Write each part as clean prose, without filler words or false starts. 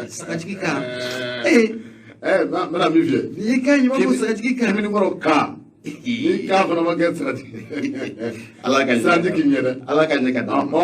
Sagajigi kan. Ee. N bɛna min f'i ye. N'i ye kan ye, i b'a fɔ sagajigi kan. Kiminikɔrɔ kan. Ni kan fana ma kɛ sagajigi. Ala ka ɲɛ. Siraji k'i ɲɛ dɛ. Ala ka ɲɛ ka d'a ma.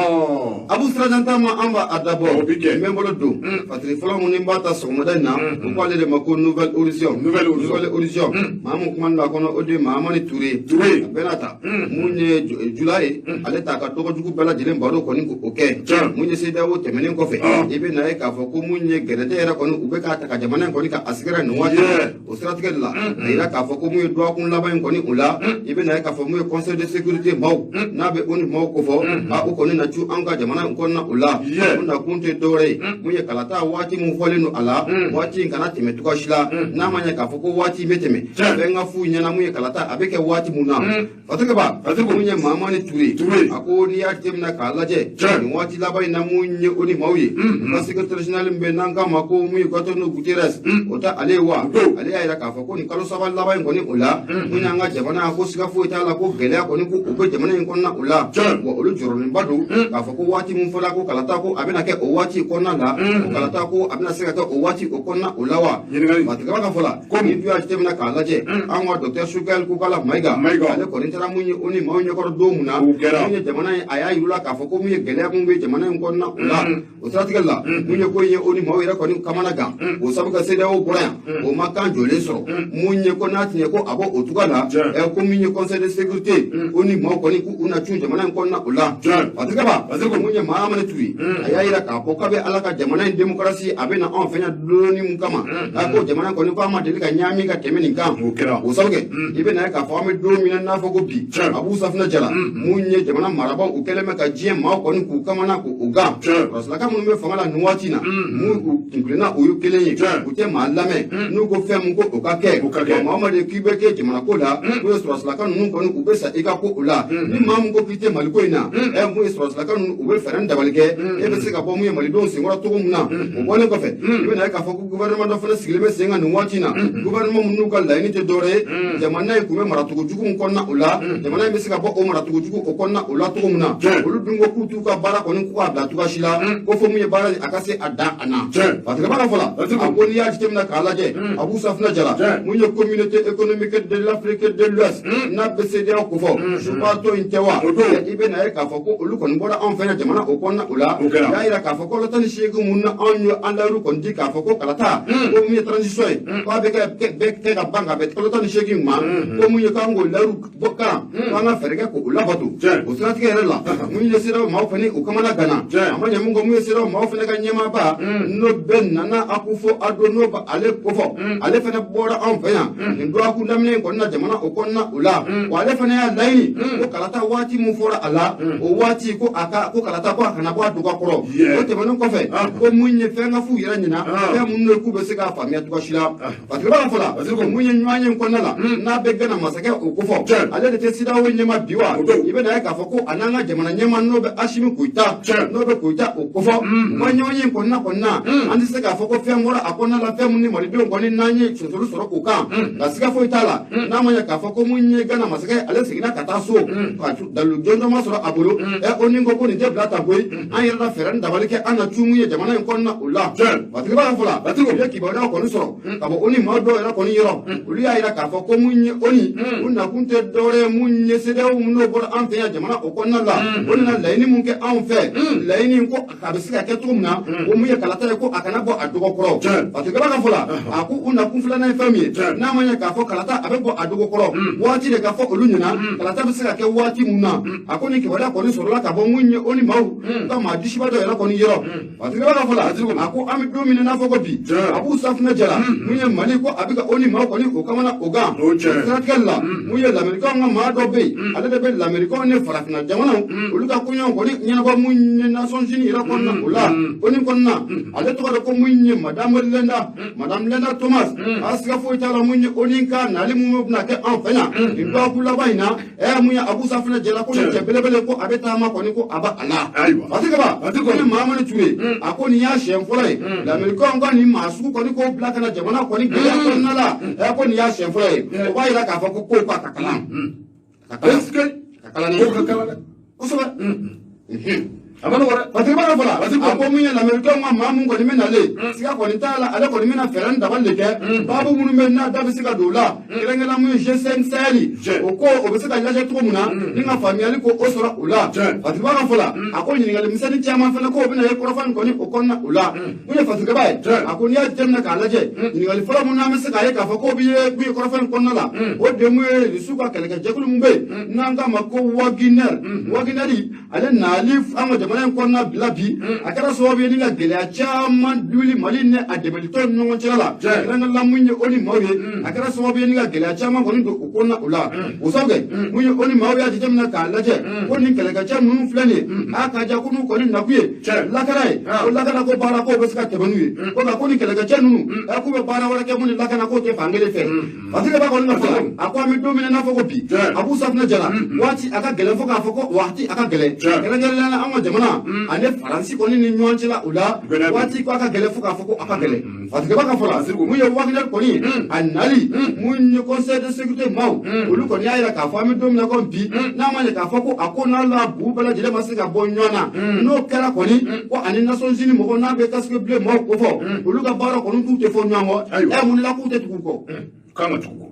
Abu Sirajan Taama, an b'a a dabɔ. O bi kɛ. N bɛ n bolo don. Fatiri fɔlɔ mun ni n b'a ta sɔgɔmada in na. U ko ale de ma ko Nouvelle Horizon. Nouvelle Horizon. Nouvelle Horizon. Maa mun kuma don a kɔnɔ, o de ye Mahamani Ture. Ture. A bɛɛ n'a ta. Mun ye Jula ye, ale t'a ka dɔgɔjugu bɛɛ lajɛlen baro kɔni k'o kɛ. Mun ye CEDEAO tɛmɛnen kɔfɛ. I bɛ na ye k'a fɔ ko mun ye gɛrɛntɛ yɛrɛ kɔni, u bɛ k'a ta ka jamana in kɔni ka a sɛgɛrɛ nin waati. O siratigɛ de la, a yira k'a fɔ ko mun ye dɔgɔkun laban in kɔni o la, i bɛ na ye k'a fɔ mun ye Conseil de sécurité maaw n'a bɛ ONU maaw kofɔ, a u kɔni na cu an ka jamana in kɔnɔna o la. U nakun tɛ dɔwɛrɛ ye, mun ye kalata waati mun fɔlen don a la, waati in kana tɛmɛ cogoya si la. N'a ma ɲɛ k'a fɔ ko waati bɛ tɛmɛ, fɛn ka f'u ɲɛna mun ye kalata a bɛ kɛ waati mun na. Fatirikɛ Ba, mun ye Mahamani Ture, a ko n'i y'a jateminɛ k'a lajɛ nin waati laban in na, mun ye ONU maaw ye, u ka secrétaire général min bɛ n'an k'a ma ko mun ye Antonio Guterres, o tɛ ale ye wa? Ale y'a yira k'a fɔ ko nin kalo 3 laban in kɔni o la, mun y'an ka jamana, ko siga foyi t'a la ko gɛlɛya kɔni ko o bɛ jamana in kɔnɔna o la. Wa olu jɔrɔlenba don k'a fɔ ko waati min fɔra ko kalata ko a bɛna kɛ o waati kɔnɔna la, ko kalata ko a bɛna se ka kɛ o waati o kɔnɔna o la wa? Fatirikɛ Ba ka fɔ la, ni dun y'a jateminɛ k'a lajɛ, an ka docteur Choguel Kokalla Maïga, ale kɔni taara mun ye ONU maaw ɲɛkɔrɔ don mun na, mun ye jamana ye, a y'a yir'u la k'a fɔ ko mun ye gɛlɛya mun bɛ jamana in kɔnɔna o la. O siratigɛ la, mun ye ko in ye ONU maaw yɛrɛ kɔni kamana gan, o sabu ka CEDEAO bɔra yan, o ma kan jɔlen sɔrɔ. Mun ye ko n'a tiɲɛ ko a bɔ o cogoya la, ko mun ye Conseil de sécurité ONU maaw kɔni k'u na cun jamana in kɔnɔna o la. Fatirikɛ Ba, mun ye Mahamani Ture, a y'a yira k'a fɔ k'a bɛ Ala ka jamana in démocratie a bɛ na anw fɛ yan donni mun kama, a ko jamana kɔni ko a ma deli ka ɲaami ka tɛmɛ nin kan. O sabu kɛ, i bɛ na ye k'a fɔ an bɛ don min na n'a fɔ ko bi, Abu Safinɛ Jara, mun ye jamana marabaaw, u kɛlen bɛ ka diɲɛ maaw kɔni k'u kamana k'u gan. Sɔrɔsilaka minnu bɛ fanga la nin waati in na, mun u kunkilenna o ye kelen ye, u tɛ maa lamɛn n'u ko fɛn mun ko o ka kɛ. Wa maa o maa de k'i bɛ kɛ jamana ko la, n'o ye sɔrɔsilaka ninnu kɔni, u bɛ sa i ka ko o la. Ni maa mun ko k'i tɛ Maliko in na, mun ye sɔrɔsilaka ninnu, u bɛ fɛɛrɛ ni dabali kɛ e bɛ se ka bɔ mun ye malidenw senkɔrɔ cogo min na. O bɔlen kɔfɛ, i bɛ na ye k'a fɔ ko gouvernement dɔ fana sigilen bɛ sen kan nin waati in na, gouvernement minnu ka laɲini tɛ dɔwɛrɛ ye, jamana in tun bɛ maracogo jugu min kɔnɔna o la, jamana in bɛ se ka bɔ o maracogo jugu o kɔnɔna o la cogo min na. Olu dun ko k'u t'u ka baara kɔni k'u k'a bila cogoya si la, ko fo mun ye baara a ka se a dan a na. Fatirikɛ Ba ka fɔ la, a ko n'i y'a jateminɛ k'a lajɛ, Abu Safinɛ Jara, mun ye Communauté économique de l'Afrique de l'Ouest n'a bɛ CEDEAO kofɔ, subatɔ in tɛ wa? I bɛ na ye k'a fɔ ko olu kɔni bɔra anw fɛ jamana o kɔnɔna o la, u y'a yira k'a fɔ ko kalo 18 mun na anw ye an layiru kɔni di k'a fɔ ko kalata, ko mun ye transition ye, k'a bɛ kɛ bɛɛ kɛ ka ban ka bɛn kalo 18 ma, ko mun ye k'an k'o layiru bɔ kan, k'an ka fɛɛrɛ kɛ k'o labato. O siratigɛ yɛrɛ la, mun ye CEDEAO maaw fana u kamana ganna, a ma ɲɛ mun kɔ, mun ye CEDEAO maaw fana ka ɲɛmaaba n'o bɛ Nana Akufo-Addo n'o bɛ ale kofɔ, ale fana bɔra anw fɛ yan nin dɔgɔkun daminɛ in kɔnɔna na jamana o kɔnɔna o la. Wa ale fana y'a laɲini ko kalata waati mun fɔra a la, o waati ko a ka ko kalata ko a kana bɔ a duga kɔrɔ. O tɛmɛnen kɔfɛ, ko mun ye fɛn ka f'u yɛrɛ ɲɛna, fɛn minnu ye k'u bɛ se k'a faamuya cogoya si la. Parce que b'a fɔ la, mun ye ɲɔgɔn ye kɔnɔna la n'a bɛ Gana masakɛ o kofɔ, ale de tɛ CEDEAO ɲɛma bi wa? I bɛ na ye k'a fɔ ko a n'an ka jamana ɲɛma n'o bɛ Asimi Goyita, n'o bɛ Goyita o kofɔ, u ka ɲɔgɔn ye kɔnɔna an tɛ se k'a fɔ ko fɛn bɔra a kɔnɔna la, fɛn mun ni malidenw kɔni n'an ye sosoli sɔrɔ o kan, nka siga foyi t'a la n'a ma ɲɛ k'a fɔ ko mun ye Gana masakɛ, ale seginna ka taa so ka dalu jɔnjɔn ma sɔrɔ a bolo. O ni ko nin tɛ bila tan koyi, an yɛrɛ la fɛɛrɛ ni dabali kɛ an na cu mun ye jamana in kɔnɔna o la. Patigi b'a fɔ la, u ye kibaruya kɔni sɔrɔ ka bɔ ONU maa dɔw yɛrɛ kɔni yɔrɔ, olu y'a yira k'a fɔ ko mun ye ONU, u nakun tɛ dɔwɛrɛ ye, mun ye CEDEAO n'o bɔra an fɛ yan jamana o kɔnɔna la, o nana laɲini mun kɛ anw fɛ, laɲini ko a bɛ se ka kɛ cogo min na, o mun ye kalata ye ko a kana bɔ a dɔgɔ kɔrɔ. Patigi b'a fɔ la, a ko u nakun filanan ye fɛn min ye, n'a ma ɲɛ k'a fɔ kalata a bɛ bɔ a dɔgɔ kɔrɔ, waati de ka fɔ olu ɲɛna kalata bɛ se ka kɛ waati mun na. A ko ni kibaruya kɔni sɔrɔla ka bɔ mun ye ONU maaw ka maa disiba dɔ yɛrɛ kɔni yɔrɔ. Patigi b'a fɔ la, a ko an bɛ don min na n'a fɔ ko bi, Abu Safinɛ Jara, mun ye Mali ko a bɛ ka ONU maaw kɔni o kamana o gan. Siratigɛ la, mun ye Lamɛrikaw ka maa dɔ bɛ yen, ale de bɛ Lamɛrikaw ni farafinna jamanaw olu ka koɲɔgɔn kɔni ɲɛnabɔ mun ye Nations Unies yɛrɛ kɔnɔna o la, ONU kɔnɔna, ale tɔgɔ de ko mun ye Madame Linda Thomas. A siga foyi t'a la, mun ye ONU ka nali mun bɛna kɛ anw fɛ yan nin dɔgɔkun laban in na, mun ye Abu Safinɛ Jara ko nin cɛ belebele ko a bɛ taama kɔni ko a b'a a la. Patigi ba ko ni Mahamani Ture, a ko nin y'a siɲɛ fɔlɔ ye Lamɛrikaw ka nin maa sugu kɔni k'o bila ka na jamana kɔni gɛlɛya kɔnɔna la, ko nin y'a siɲɛ fɔlɔ ye. O b'a yira k'a fɔ ko kow ka kalan ka kalan ka kalan dɛ kosɛbɛ. A ma nɔgɔ dɛ. Parce que b'a fɔ la, Parce que a ko mun ye lamɛnnikɛw ka maa mun kɔni bɛ nalen, siga kɔni t'a la, ale kɔni bɛna fɛɛrɛ ni dabali de kɛ. Baabu minnu bɛ yen n'a da bɛ se ka don o la, kɛrɛnkɛrɛnnenya mun ye G5 Sahel, o ko o bɛ se ka lajɛ cogo min na ni ka faamuyali ko o sɔrɔ o la. Parce que b'a fɔ la, a ko ɲininkali misɛnnin caman fana ko o bɛna ye kɔrɔfɔ nin kɔni o kɔnɔna o la. Mun ye Fatigaba ye, a ko n'i y'a jateminɛ k'a lajɛ, ɲininkali fɔlɔ mun n'an bɛ se k'a ye k'a fɔ k'o bɛ ye mun ye kɔrɔfɔ in kɔnɔna la, o de mun ye Rusiw ka kɛlɛkɛjɛkulu mun bɛ yen n'an k'a ma ko Wagner. Wagner ale nali an ka jamana in kɔnɔna bila bi, a kɛra sababu ye ni ka gɛlɛya caman wuli Mali ni a dɛmɛlitɔn ni ɲɔgɔn cɛla la, kɛrɛnkɛrɛnnenya mun ye ONU maaw ye. A kɛra sababu ye ni ka gɛlɛya caman kɔni don o kɔnɔna o la. O sababu kɛ mun ye, ONU maaw y'a jateminɛ k'a lajɛ ko nin kɛlɛkɛcɛ ninnu filɛ nin ye, a ka ja ko n'u kɔni nakun ye lakana ye, ko lakana ko baara k'o bɛ se ka tɛmɛ n'u ye, ko nka ko nin kɛlɛkɛcɛ ninnu k'u bɛ baara wɛrɛ kɛ mun ni lakana k'o tɛ fan kelen fɛ. Parce que b'a kɔni ka fɔ la, a ko an bɛ don min na i n'a fɔ ko bi, Abu Safunɛ Jara, waati a ka gɛlɛn fo k'a fɔ ko waati a ka gɛlɛn, kɛrɛnkɛrɛnnenya la an ka jamana ani Faransi kɔni ni ɲɔgɔn cɛla o la, waati ko a ka gɛlɛn fo k'a fɔ ko a ka gɛlɛn. Parce que b'a ka fɔ la, mun ye Wagner kɔni a nali, mun ye Conseil de sécurité maaw, olu kɔni y'a yira k'a fɔ an bɛ don min na komi bi, n'a ma ɲɛ k'a fɔ ko a ko n'a la bu bɛɛ lajɛlen ma se ka bɔ ɲɔgɔn na, n'o kɛra kɔni ko ani Nations Unies mɔgɔw n'a bɛ casque bleu maaw ko fɔ, olu ka baara kɔni k'u tɛ fɔ ɲɔgɔn kɔ. Ɛ, mun de la k'u tɛ tugu u kɔ? K'an ka tugu.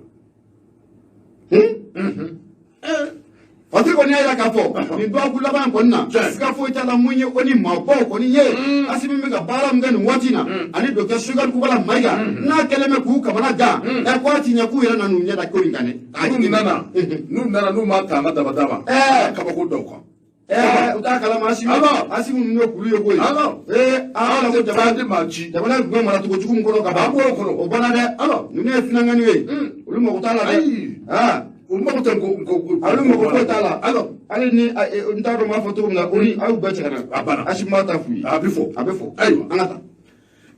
Fatigi kɔni y'a yira k'a fɔ nin dɔgɔkun laban in kɔni na, siga foyi t'a la, mun ye o ni maabaw kɔni ye Asimi bɛ ka baara min kɛ nin waati in na, ani docteur Choguel Kokalla Maïga n'a kɛlen bɛ k'u kamana gan, ɛ, ko a ti ɲɛ k'u yɛrɛ nan'u ɲɛ da ko in kan dɛ. N'u nana n'u ma ta an ka daba d'a ma, kabako da u kan. Ɛɛ, u t'a kalama Asimi. Asimi ninnu ye kulu ye koyi. Ee, ala ko jamana di maa ci. Jamana tun bɛ mara cogo jugu min kɔnɔ ka ban. An b'o kɔnɔ. O banna dɛ. Ninnu ye finankɛniw ye, olu mago t'a la dɛ. Ayi. U mago tɛ ko. Olu mago foyi t'a la. Hali ni n t'a dɔn n b'a fɔ cogo min na, o ni aw bɛɛ cɛ ka na. A banna. Asimi b'a ta f'u ye. A bɛ fɔ. A bɛ fɔ. Ayiwa. An ka taa.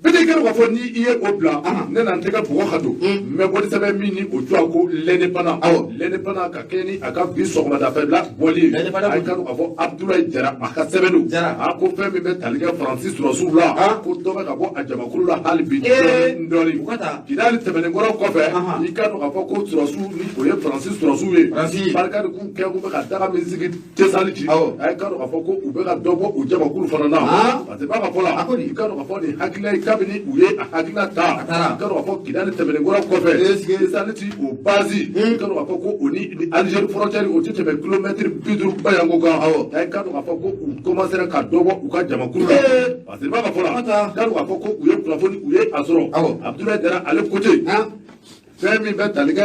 Bɛɛ kɛra k'a fɔ ni i ye o bila, ne na n tɛgɛ bɔgɔ ka don n bɛ bɔli sɛbɛn min ni o jɔ ko L'Indépendant. L'Indépendant ka kɛɲɛ ni a ka bi sɔgɔmada bila bɔli ye, a ye ka dɔn k'a fɔ Abdoulaye Jara a ka sɛbɛn don. A ko fɛn min bɛ tali kɛ Faransi sɔrɔdasiw la, ko dɔ bɛ ka bɔ a jamakulu la hali bi dɔɔni dɔɔni. Kidali tɛmɛnen kɔrɔ kɔfɛ, i ka dɔn k'a fɔ ko sɔrɔdasiw ni o ye Faransi sɔrɔdasiw ye, barika de k'u kɛ k'u bɛ ka daga min sigi Tesaliti, a ye ka dɔn k'a fɔ ko u bɛ ka dɔ bɔ u jamakulu fana na. Parce que b'a ka fɔ la, i ka dɔn k'a fɔ nin hakilina ye, kabini u ye a hakilina ta, i ka dɔn k'a fɔ Kidali tɛmɛnen kɔrɔ kɔfɛ, Tesaliti o base, i ka dɔn k'a fɔ ko o ni Algérie frontière o tɛ tɛmɛ kilomɛtiri 50 bayanko kan, a ye ka dɔn k'a fɔ ko u commencera ka dɔ bɔ u ka jamakulu la. Parce que b'a ka fɔ la, i ka dɔn k'a fɔ ko u ye kunnafoni u ye a sɔrɔ Abdoulaye Jara ale côté, fɛn min bɛ tali kɛ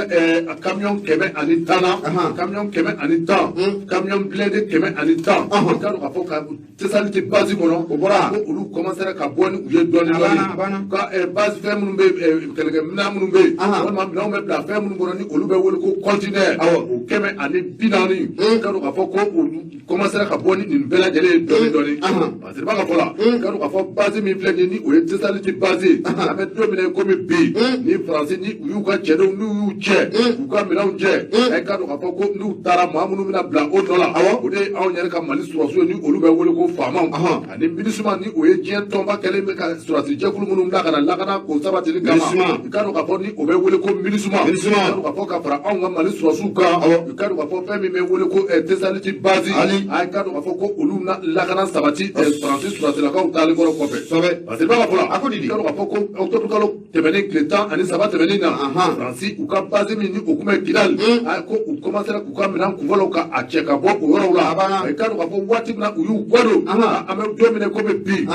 camion 110 na, camion 110, camion blindé 110, i ka dɔn k'a fɔ ka Tesaliti base kɔnɔ, o bɔra ko olu commencera ka bɔ ni u ye dɔɔni dɔɔni, ka base fɛn minnu bɛ yen, kɛlɛkɛminɛn minnu bɛ yen, walima minɛnw bɛ bila fɛn minnu kɔnɔ ni olu bɛ wele ko conteneur, o 140, i ka dɔn k'a fɔ ko olu commencera ka bɔ ni nin bɛɛ lajɛlen ye dɔɔni dɔɔni. Parce que b'a ka fɔ la, i ka dɔn k'a fɔ base min filɛ nin ye ni o ye Tesaliti base ye, an bɛ don min na i komi bi, ni Faransi ni u y'u ka cɛdenw n'u y'u cɛ u ka minɛnw cɛ, ɛ, ka dɔn k'a fɔ ko n'u taara, maa minnu bɛna bila o nɔ la, o de ye anw yɛrɛ ka Mali sɔrɔdasiw ye ni olu bɛ wele ko faamaw, ani MINUSMA ni o ye diɲɛ tɔnba kɛlen bɛ ka sɔrɔdasi jɛkulu minnu bila ka na lakana k'o sabatili kama, i ka dɔn k'a fɔ ni o bɛ wele ko MINUSMA, i ka dɔn k'a fɔ ka fara anw ka Mali sɔrɔdasiw kan, i ka dɔn k'a fɔ fɛn min bɛ wele ko Tesaliti base, a ka dɔn k'a fɔ ko olu na lakana sabati Faransi sɔrɔdasilakaw taalen kɔrɔ kɔfɛ. Parce que b'a fɔ la, i ka dɔn k'a fɔ ko octobre kalo tɛmɛnen tile 13 tɛmɛnen na, Faransi u ka base min ni o tun bɛ Kidali, a ko u commencera k'u ka minɛn kunfɔlɔw ka a cɛ ka bɔ o yɔrɔw la. I ka dɔn k'a fɔ waati min na u y'u kɔ don, an bɛ don min na komi bi,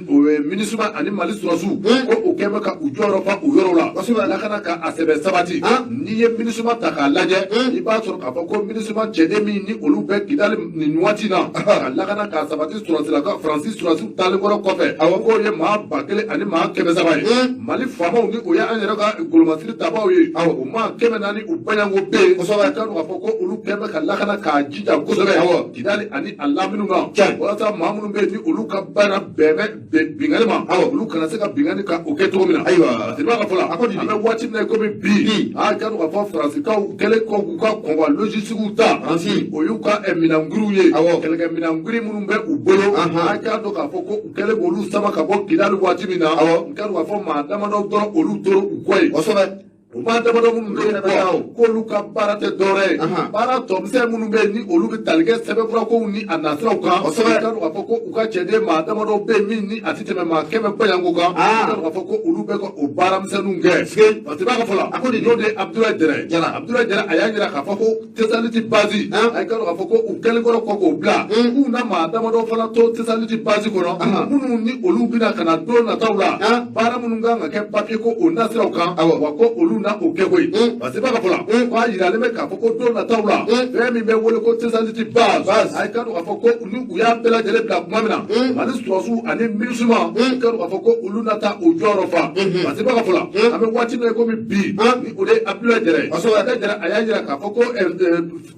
o ye MINUSMA ani Mali sɔrɔdasiw ko o kɛn bɛ ka u jɔyɔrɔ fa o yɔrɔw la, lakana ka a sɛbɛ sabati. N'i ye MINUSMA ta k'a lajɛ, i b'a sɔrɔ k'a fɔ ko MINUSMA cɛden min ni olu bɛ Kidali nin waati na ka lakana k'a sabati sɔrɔdasilaka Faransi sɔrɔdasiw taalen kɔrɔ kɔfɛ, k'o ye maa 1300 ye. Mali faamaw ni o ye an yɛrɛ ka golomasiri tabaw ye, o maa 400 u baɲanko bɛ yen. I ka dɔn k'a fɔ ko olu kɛn bɛ ka lakana k'a jija kosɛbɛ Kidali ani a laminiw na, walasa maa minnu bɛ yen ni olu ka baara bɛn bɛ binkanni ma, olu kana se ka binkanni ka o kɛ cogo min na. Ayiwa. Parce que b'a ka fɔ la, an bɛ waati min na komi bi, a ka dɔn k'a fɔ Faransikaw kɛlen kɔ k'u ka convoi logistique ta, o y'u ka minɛnkuriw ye, kɛlɛkɛminɛnkuri minnu bɛ u bolo, a k'a dɔn k'a fɔ ko u kɛlen k'olu sama ka bɔ Kidali waati min na, n ka dɔn k'a fɔ maa damadɔ dɔrɔn olu tora u kɔ yen. O maa damadɔ minnu bɛ Olu yɛrɛ yen k'olu ka baara tɛ dɔwɛrɛ ye, baara tɔmisɛn minnu bɛ yen ni olu bɛ tali kɛ sɛbɛnfurakow ni a nasiraw kan. I ka dɔn k'a fɔ ko u ka cɛden maa damadɔ bɛ yen min ni a tɛ tɛmɛ maa 100 bɔɲɔgɔnko kan. I ka dɔn k'a fɔ ko olu bɛ ka o baaramisɛnninw kɛ. Parce que i b'a ka fɔ la, n'o de ye Abdoulaye Jara ye. Abdoulaye Jara, a y'a jira k'a fɔ ko Tesaliti base, a ka dɔn k'a fɔ ko u kɛlen kɔrɔ kɔ k'o bila, k'u na maa damadɔ fana to Tesaliti base kɔnɔ, minnu ni olu bɛna ka na don nataw la, baara minnu kan ka kɛ papier ko o nasiraw kan, wa ko olu na o kɛ koyi. Parce que i b'a ka fɔ la ko a yiralen bɛ k'a fɔ ko don nataw la, fɛn min bɛ wele ko Tesaliti base, a ka dɔn k'a fɔ ko ni u y'a bɛɛ lajɛlen bila tuma min na, Mali sɔrɔdasiw ani MINUSMA, i ka dɔn k'a fɔ ko olu na taa o jɔyɔrɔ fa. Parce que i b'a ka fɔ la, an bɛ waati min na komi bi, ni o de ye Abdoulaye Jara ye. Abdoulaye Jara, a y'a jira k'a fɔ ko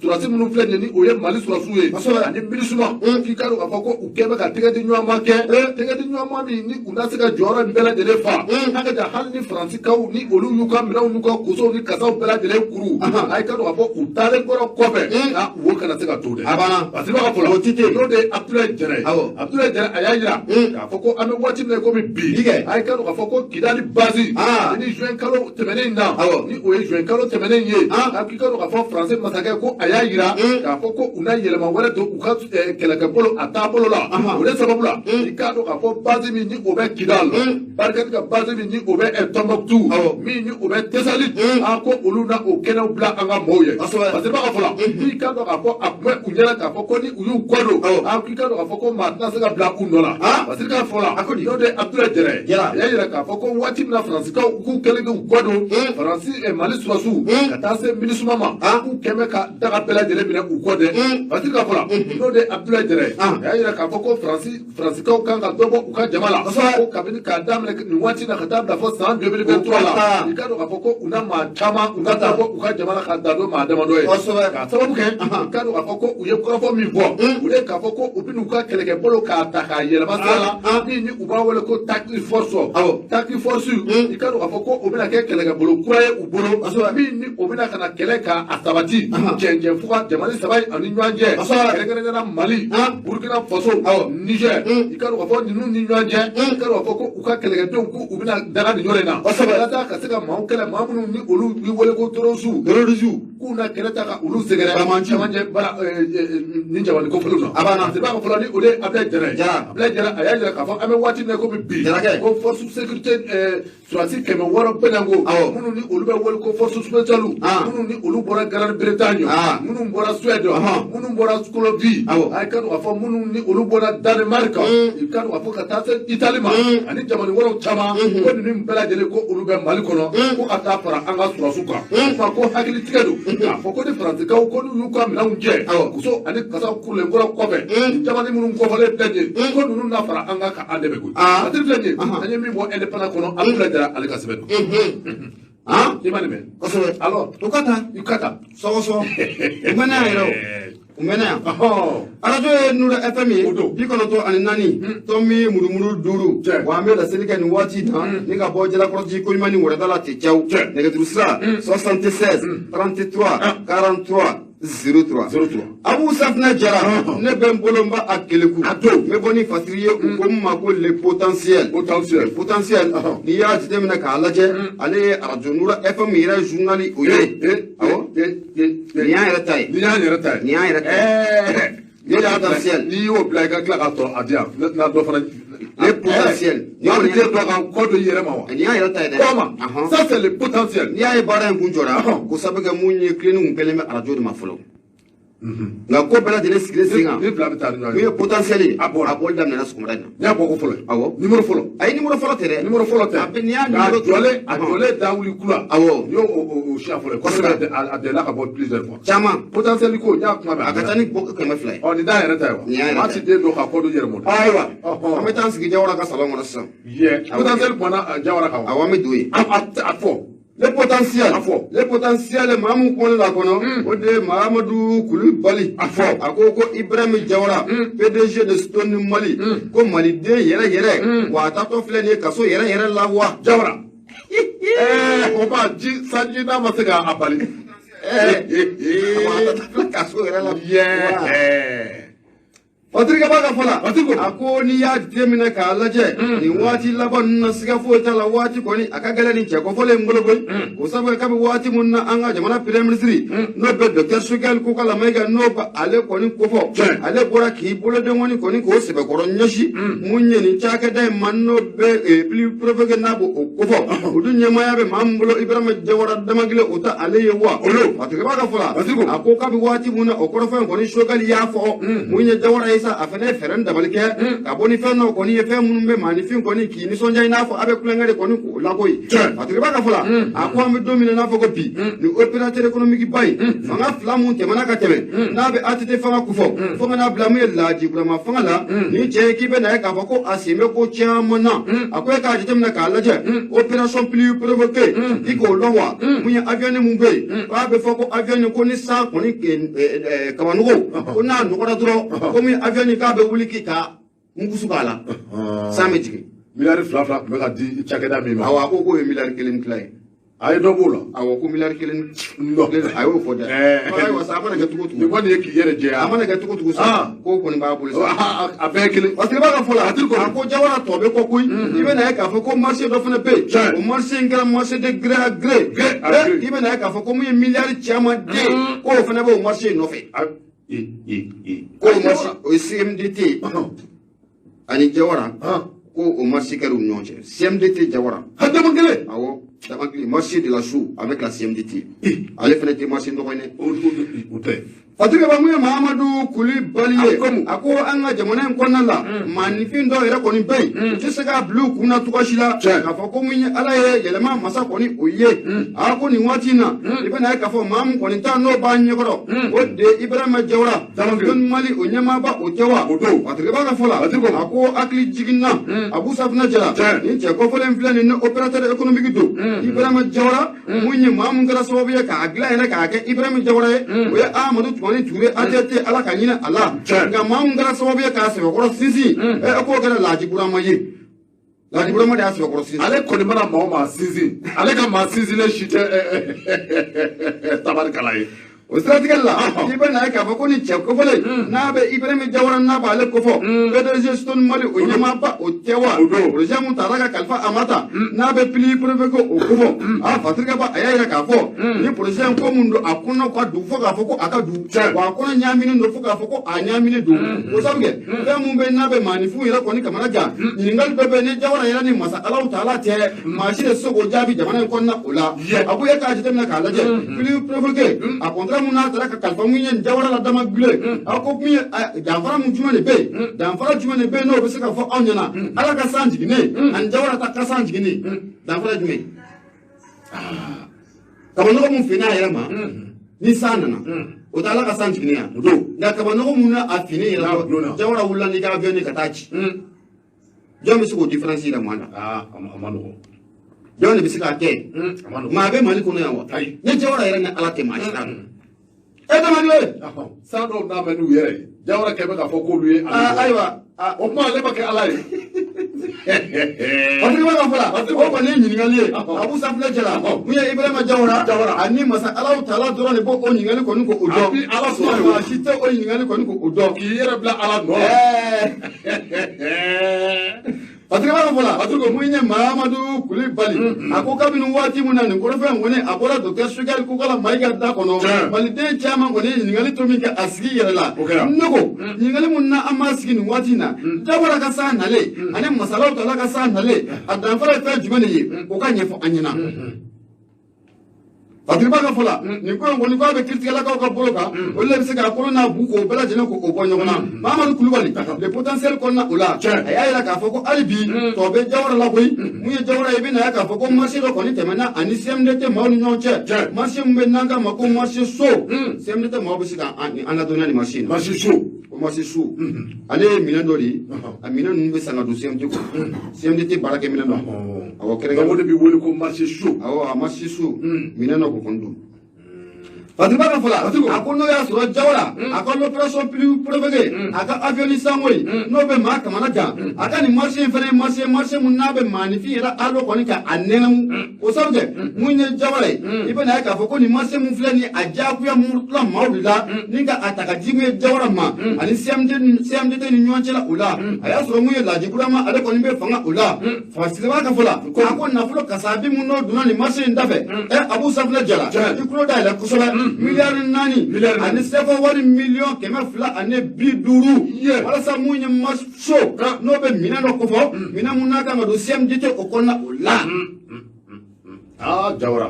sɔrɔdasi minnu filɛ nin ye, ni o ye Mali sɔrɔdasiw ye ani MINUSMA, k'i ka dɔn k'a fɔ ko u kɛ bɛ ka tɛgɛ di ɲɔgɔn ma kɛ, tɛgɛ di ɲɔgɔn ma min ni u na se ka jɔyɔrɔ in bɛɛ lajɛlen fa. A ka jan hali ni Faransikaw ni olu y'u ka minɛnw n'u ka kosow ni kasaw bɛɛ lajɛlen kuru, a ye ka dɔn k'a fɔ u taalen kɔrɔ kɔfɛ, nka wo kana se ka to dɛ. A banna. Parce que i b'a ka fɔ la, n'o de ye Abdoulaye Jara ye. Abdoulaye Jara, a y'a jira k'a fɔ ko an bɛ waati min na komi bi, a ye ka dɔn k'a fɔ ko Kidali base, ni juin kalo tɛmɛnen in na, ni o ye juin kalo tɛmɛnen ye, a k'i ka dɔn k'a fɔ Faransi masakɛ ko a y'a jira k'a fɔ ko u na yɛlɛma wɛrɛ don u ka kɛlɛkɛbolo a taabolo la. O de sababu la, i k'a dɔn k'a fɔ base min ni o bɛ Kidali, Barkhane ka base min ni o bɛ Tombouctou, min ni o bɛ Tesalit, a ko olu na o kɛnɛw bila an ka mɔɔw ye. Parce que i b'a ka fɔ la, k'i k'a dɔn k'a fɔ a tun bɛ u ɲɛna k'a fɔ ko ni u y'u kɔ don, a k'i k'a dɔn k'a fɔ ko maa tɛna se ka bila u nɔ la. Parce que k'a fɔ la, n'o de ye Abdoulaye Jara ye, a y'a jira k'a fɔ ko waati min na Faransikaw k'u kɛlen k'u kɔ don, Faransi Mali sɔrɔdasiw ka taa se MINUSMA ma, k'u kɛn bɛ ka daga bɛɛ lajɛlen minɛ u kɔ dɛ. Parce que k'a fɔ la, n'o de ye Abdoulaye Jara ye, a y'a jira k'a fɔ ko Faransikaw kan ka dɔ bɔ u ka jama la, ko kabini k'a daminɛ nin waati na ka taa bila fɔ san 2023 la, i ka dɔn k'a fɔ ko u na maa caman u ka taa bɔ u ka jama la ka dan don maa damadɔ ye. K'a sababu kɛ, i ka dɔn k'a fɔ ko u ye kɔrɔfɔ min fɔ, o de ye k'a fɔ ko u bɛ n'u ka kɛlɛkɛbolo k'a ta k'a yɛlɛma sira la, min ni u b'a wele ko task force. Task force, i ka dɔn k'a fɔ ko o bɛna kɛ kɛlɛkɛbolo kura ye u bolo, min ni o bɛna ka na kɛlɛ k'a sabati cɛncɛn fuga jamana saba in ani ɲɔgɔn cɛ, kɛrɛnkɛrɛnnenya la Mali, Burkina Faso, Niger. I ka dɔn k'a fɔ ninnu ni ɲɔgɔn cɛ, i ka dɔn k'a fɔ ko u ka kɛlɛkɛdenw ko u bɛna daga nin yɔrɔ in na walasa ka se ka maaw kɛlɛ, maa minnu ni olu bɛ wele ko terroriste, k'u na kɛlɛ ta ka olu sɛgɛrɛ camancɛ bara ni jamana kofɔlenw na. A banna. I b'a fɔ fɔlɔ ni o de ye Abdoulaye Jara ye. Abdoulaye Jara, a y'a jira k'a fɔ an bɛ waati min na komi bi, ko force sécurité sɔrɔdasi 600 bɔɲɔgɔnko, minnu ni olu bɛ wele ko force spéciale, minnu ni olu bɔra Grande-Bretagne, minnu bɔra Suède, minnu bɔra Colombie, a ka dɔn k'a fɔ minnu ni olu bɔra Danemark, i ka dɔn k'a fɔ ka taa se Italie ma ani jamana wɛrɛw caman, ko ninnu bɛɛ lajɛlen ko olu bɛ Mali kɔnɔ, ko ka taa fara an ka sɔrɔdasiw kan. Fa ko hakilitigɛ don k'a fɔ ko ni Faransikaw ko n'u y'u ka minɛnw jɛ muso ani kasaw kurulen kɔrɔ kɔfɛ, ni jamana minnu kɔfɔlen filɛ nin ye, ko ninnu na fara an kan ka an dɛmɛ koyi. A filɛ nin ye, an ye min bɔ indépendant kɔnɔ, Abdoulaye Jara ale ka sɛbɛn don. I ma nin mɛn? Kosɛbɛ. Alors, u ka taa. U ka taa. Sɔgɔsɔgɔ u mɛnna yan yɛrɛ, o u mɛnna yan. Arajo ye Nura FM ye, 94 tɔmi murumuru 5. Wa an bɛ laseli kɛ nin waati in na ni ka bɔ Jalakɔrɔji koɲuman ni wɛrɛda la ten caw. Nɛgɛjuru sira 76 33 43 03. 03. Abu Safinɛ Jara, ne bɛ n bolo n b'a a keleku. N bɛ bɔ ni fasiri ye, u ko n ma ko le potentiel. Potentiel. Potentiel, n'i y'a jateminɛ k'a lajɛ, ale ye arajo Nura FM yɛrɛ journal o ye. Awɔ. Nin y'an yɛrɛ ta ye. Nin y'an yɛrɛ ta ye. Nin y'an yɛrɛ ta ye. N'i y'a bila, n'i y'o bila, i ka tila k'a tɔ a di yan na dɔ fana. Le potentiel. Ni den dɔ ka kɔ don i yɛrɛ ma wa? Nin y'an yɛrɛ ta ye dɛ. Kɔ ma. Ça, c'est le potentiel. N'i y'a ye baara in kun jɔra, ko sabu kɛ mun ye, tilenni kun kɛlen bɛ arajo de ma fɔlɔ. Nka ko bɛɛ lajɛlen sigilen sen kan. Ni fila bɛ taa ni ɲɔgɔn ye. Min ye potentiel ye. A bɔra. A bɔli daminɛna sɔgɔmada in na. N y'a bɔ ko fɔlɔ ye. Awɔ. Numéro fɔlɔ. Ayi, numéro fɔlɔ tɛ dɛ. Numéro fɔlɔ tɛ. A bɛ n'i y'a numéro. A jɔlen, a jɔlen da wuli kula. Awɔ. N y'o o siɲɛ fɔlɔ ye. Kosɛbɛ, a delila ka bɔ plusieurs fois. Caman. Potentiel ko n y'a kuma mɛn. A ka ca ni bɔ 200 ye. Ɔ, nin t'a yɛrɛ ta ye wa? Nin y'a yɛrɛ ta ye. Maa ti den dɔ ka kɔ don yɛrɛ mɔ. Ayiwa. An bɛ taa an sigi Jawara ka salon kɔnɔ sisan. Yɛ. Potentiel kumana Jawara kan wa? Awɔ, an bɛ don yen. A fɔ. Le potentiel. A fɔ. Le potentiel, maa mun kɔnɛ la kɔnɔ, o de ye Mahamadu Kulubali. A fɔ. A ko ko Ibrahim Jawara, PDG de Stone Mali, ko maliden yɛrɛ yɛrɛ, wa a taatɔ filɛ nin ye kaso yɛrɛ yɛrɛ la wa. Jawara. O ma ji sanji n'a ma se k'a bali. A taatɔ filɛ kaso yɛrɛ la. Yɛ. Patrick b'a ka fɔ la Patrick ko. A ko n'i y'a jateminɛ k'a lajɛ nin waati laban ninnu na, siga foyi t'a la, waati kɔni a ka gɛlɛn nin cɛ kɔfɔlen in bolo koyi. O sabu kabi waati mun na an ka jamana premier ministre, n'o bɛ docteur Choguel Kokalla Maïga, n'o bɛ ale kɔni kofɔ, ale bɔra k'i bolodenkɔni kɔni k'o sɛbɛkɔrɔ ɲɛsin mun ye nin cakɛda in ma, n'o bɛ plus provoqué, n'a b'o kofɔ, o dun ɲɛmaaya bɛ maa min bolo, Ibrahima Jawara Damagile, o tɛ ale ye wa? Olu. Patrick b'a ka fɔ la, Patrick ko. a ko kabi waati mun na o kɔrɔfɔ in kɔni Choguel y'a fɔ mun ye Jawara ye sa, a fana ye fɛɛrɛ ni dabali kɛ ka bɔ ni fɛn dɔw kɔni ye, fɛn minnu bɛ maaninfin kɔni k'i nisɔndiya, i n'a fɔ a bɛ kulonkɛ de kɔni k'o lakoyi. Patrick b'a ka fɔ la, a ko an bɛ don min na, n'a fɔ ko bi, nin opérateur économique ba in, fanga fila mun tɛmɛna ka tɛmɛ, n'a bɛ ATT fanga kofɔ, fo ka n'a bila mun ye Laji Burama fanga la, ni cɛ ye k'i bɛ na ye k'a fɔ ko a sen bɛ ko caman na. A ko e k'a jateminɛ k'a lajɛ, opération pluie provoquée, i k'o lɔn wa? Mun ye avion mun bɛ yen k'a bɛ fɔ ko avion, ko ni san kɔni kabanɔgɔ ko n'a nɔgɔra dɔrɔn, ko min avion k'a bɛ wuli k'i ka mugusu k'a la, san bɛ jigin. Miliyari fila fila tun bɛ ka di cakɛda min ma. Awɔ, a ko k'o ye miliyari 1 ni tila ye. A ye dɔ b'o la. Awɔ, ko miliyari 1. Non. A y'o fɔ dɛ. Ayiwa sa, a mana kɛ cogo Nin cogo, kɔni ye k'i yɛrɛ jɛya. a mana kɛ cogo cogo sa, k'o kɔni b'a bolo sa. A bɛɛ ye kelen. Parce que b'a ka fɔ la, Patrick a ko Jawara tɔ bɛ kɔ koyi. I bɛ na ye k'a fɔ ko marché dɔ fana bɛ yen, o marché in kɛra marché de gré à gré. Gré à gré. I bɛ na ye k'a fɔ ko mun ye miliyari caman den, k'o fana bɛ o marché in nɔfɛ. K'o marché, o ye CMDT ani Jawara, ko o marché kɛra u ni ɲɔgɔn cɛ, CMDT Jawara. A dama kelen. Awɔ, dama kelen, marché de la chaux avec la CMDT. Ale fana tɛ marché nɔgɔ ye dɛ. O tɛ. Patrick ba, mun ye Mahamadu Kulibali ye, A ko. A ko an ka jamana in kɔnɔna la, maaninfin dɔw yɛrɛ kɔni bɛ yen, u tɛ se k'a bila u kun na cogoya si la k'a fɔ ko mun ye Ala ye yɛlɛma masa kɔni o ye. A ko nin waati in na, i bɛna ye k'a fɔ maa min kɔni ta n'o b'a ɲɛkɔrɔ, o de ye Ibrahima Jawara, Dama kelen. Stone Mali o ɲɛmaaba, o tɛ wa? O don. Patrick b'a ka fɔ la, Patrick ko. a ko hakili jiginna Abu Safinɛ Jara, nin cɛ kɔfɔlen filɛ nin ni opérateur économique don, Ibrahima Jawara, mun ye maa mun kɛra sababu ye k'a dilan yɛrɛ k'a kɛ Ibrahima Jawara ye, o ye Amadu Tumani Ture ATT, Ala ka ɲinɛ a la. Nka maa mun kɛra sababu ye k'a sɛbɛkɔrɔ sinsin, ɛ k'o kɛra Laji Burama ye. Laji Burama de y'a sɛbɛkɔrɔ sinsin. Ale kɔni mana maa o maa sinsin, ale ka maa sinsinlen si tɛ tabarikala ye. O siratigɛ la, i bɛ na ye k'a fɔ ko nin cɛ kofɔlen n'a bɛ Ibrahima Jawara, n'a b'ale kofɔ, PDG Stone Mali o ɲɛmaaba, o tɛ wa? O don. Projet mun taara ka kalifa a ma ta, n'a bɛ pluie provoquée o kofɔ, a Patrick ba, a y'a yira k'a fɔ ni projet in ko mun don, a kɔnɔ ka du fo k'a fɔ ko a ka du, wa a kɔnɔ ɲaaminen don fo k'a fɔ ko a ɲaaminen don. O sabu kɛ fɛn mun bɛ n'a bɛ maaninfinw yɛrɛ kɔni kamana gan, ɲininkali dɔ bɛ yen, ni Jawara yɛrɛ ni masa Alahu taala tɛ, maa si de tɛ se k'o jaabi jamana in kɔnɔna o la. A ko e k'a jateminɛ k'a lajɛ, pluie provoquée, a contrat mun n'a taara ka kalifa mun ye Jawara la dama gile, a ko mun ye danfara mun jumɛn de bɛ yen, danfara jumɛn de bɛ yen n'o bɛ se ka fɔ anw ɲɛna, Ala ka san jiginnen ani Jawara ta ka san jiginnen, danfara jumɛn? Kabanɔgɔ mun finna a yɛrɛ ma ni san nana, o tɛ Ala ka san jiginnen yan? O don. Nka kabanɔgɔ mun na a finnen yɛrɛ N'a donna. Jawara wulila n'i ka avion ka taa ci, jɔn bɛ se k'o différence yɛrɛ maa la? Aa, a ma nɔgɔn. Jɔn de bɛ se k'a kɛ? A ma nɔgɔn. Maa bɛ Mali kɔnɔ yan wa? Ayi. Ne Jawara yɛrɛ ni Ala tɛ maa si t'a dɔn. E dama ye. San dɔw n'a bɛ n'u yɛrɛ ye, Jawara kɛ bɛ k'a fɔ k'olu ye ale Aa, bɔ. Ayiwa, aa, O kuma ale ma kɛ Ala ye. Patrick b'a ka fɔ la, o kɔni ye ɲininkali ye Abu Safinɛ Jara, mun ye Ibrahima Jawara Jawara. ani masa Alahu taala dɔrɔn de b'o o ɲininkali kɔni k'o dɔn. A bi Ala sɔrɔ yen. Maa si tɛ o ɲininkali kɔni k'o dɔn. K'i yɛrɛ bila Ala nɔ la. Patrick b'a ka fɔ la, mun ye Mahamadu Kulibali, a ko kabini waati min na nin kɔrɔfɔ in kɔni a bɔra docteur Choguel Kokalla Maïga da kɔnɔ, Maliden caman kɔni ye ɲininkali to min kɛ a sigi yɛrɛ la. O kɛra. Ne ko ɲininkali mun na an b'a sigi nin waati in na, Jawara ka san nalen ani masalaw tala ka san nalen, a danfara ye fɛn jumɛn de ye? O ka ɲɛfɔ an ɲɛna. Patrick b'a ka fɔ la, nin ko in kɔni k'a bɛ kiiritigɛlakaw ka bolo kan, olu de bɛ se k'a kolo n'a bu k'o bɛɛ lajɛlen k'o bɔ ɲɔgɔn na. Mahamadu Kulubali, le potentiel kɔnɔna o la, a y'a yira k'a fɔ ko hali bi tɔ bɛ Jawara la koyi. Mun ye Jawara ye, i bɛ na ye k'a fɔ ko marché dɔ kɔni tɛmɛna ani CMDT maaw ni ɲɔgɔn cɛ, marché min bɛ n'an k'a ma ko marché so, CMDT maaw bɛ se ka an ladɔnniya nin marché in na. Marché chaud. O marché so, ale ye minɛn dɔ de ye, a minɛn ninnu bɛ san ka don CMDT kɔnɔ, CMDT baarakɛ minɛn dɔ, awɔ. Donc o Kɛrɛnkɛrɛn de bɛ wele ko marché chaud. Awɔ, a marché so, minɛn dɔ ko kɔni don. Fatiba ka fɔ la a ko n'o y'a sɔrɔ Jawara a ka l'opération plus provoquée a ka avion ni sango ye n'o bɛ maa kamana gan a ka nin marché in fana ye marché mun n'a bɛ maaninfin yɛrɛ alo kɔni ka a nɛnɛmu o sabu kɛ mun ye Jawara ye i bɛna ye k'a fɔ ko nin marché mun filɛ nin ye a diyagoya murutila maaw de la ni ka a ta ka di mun ye Jawara ma ani CMDT ni ɲɔgɔn cɛla o la a y'a sɔrɔ mun ye Laji Burama ale kɔni bɛ fanga o la Fasilaba ka fɔ la a ko nafolo kasabi mun n'o donna nin marché in dafɛ Abu Safunɛ Jara i tulo dayɛlɛ kosɛbɛ 4 milliards ani sɛfɛ wari 250 millions walasa mun ye marché n'o bɛ minɛn dɔ kofɔ minɛn mun n'a kan ka don CMDT o kɔnɔna o la. Aa Jawara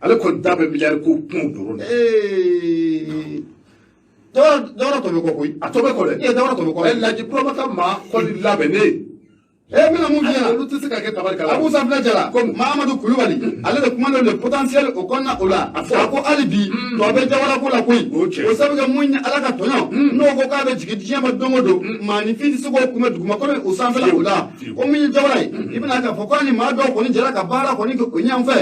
ale kɔni da bɛ miliyari ko kun dɔrɔn de. Jawara tɔ bɛ kɔ koyi. A tɔ bɛ kɔ dɛ. Jawara tɔ bɛ kɔ. Laji Burama ka maa kɔni labɛnnen. N bɛna mun f'i ɲɛna. Olu tɛ se ka kɛ tabarikala. Abu Safunɛ Jara Mahamadu Kulubali ale de kuma le potentiel o kɔnɔna o la a ko hali bi tɔ bɛ Jawara ko la koyi o sabu kɛ mun ye Ala ka tɔɲɔ n'o ko k'a bɛ jigin diɲɛ ma don o don maaninfin tɛ se k'o kunbɛ dugumakolo o sanfɛla o la ko min ye Jawara ye i bɛna k'a fɔ ko ni maa dɔw kɔni jɛra ka baara kɔni kɛ o ɲɛ fɛ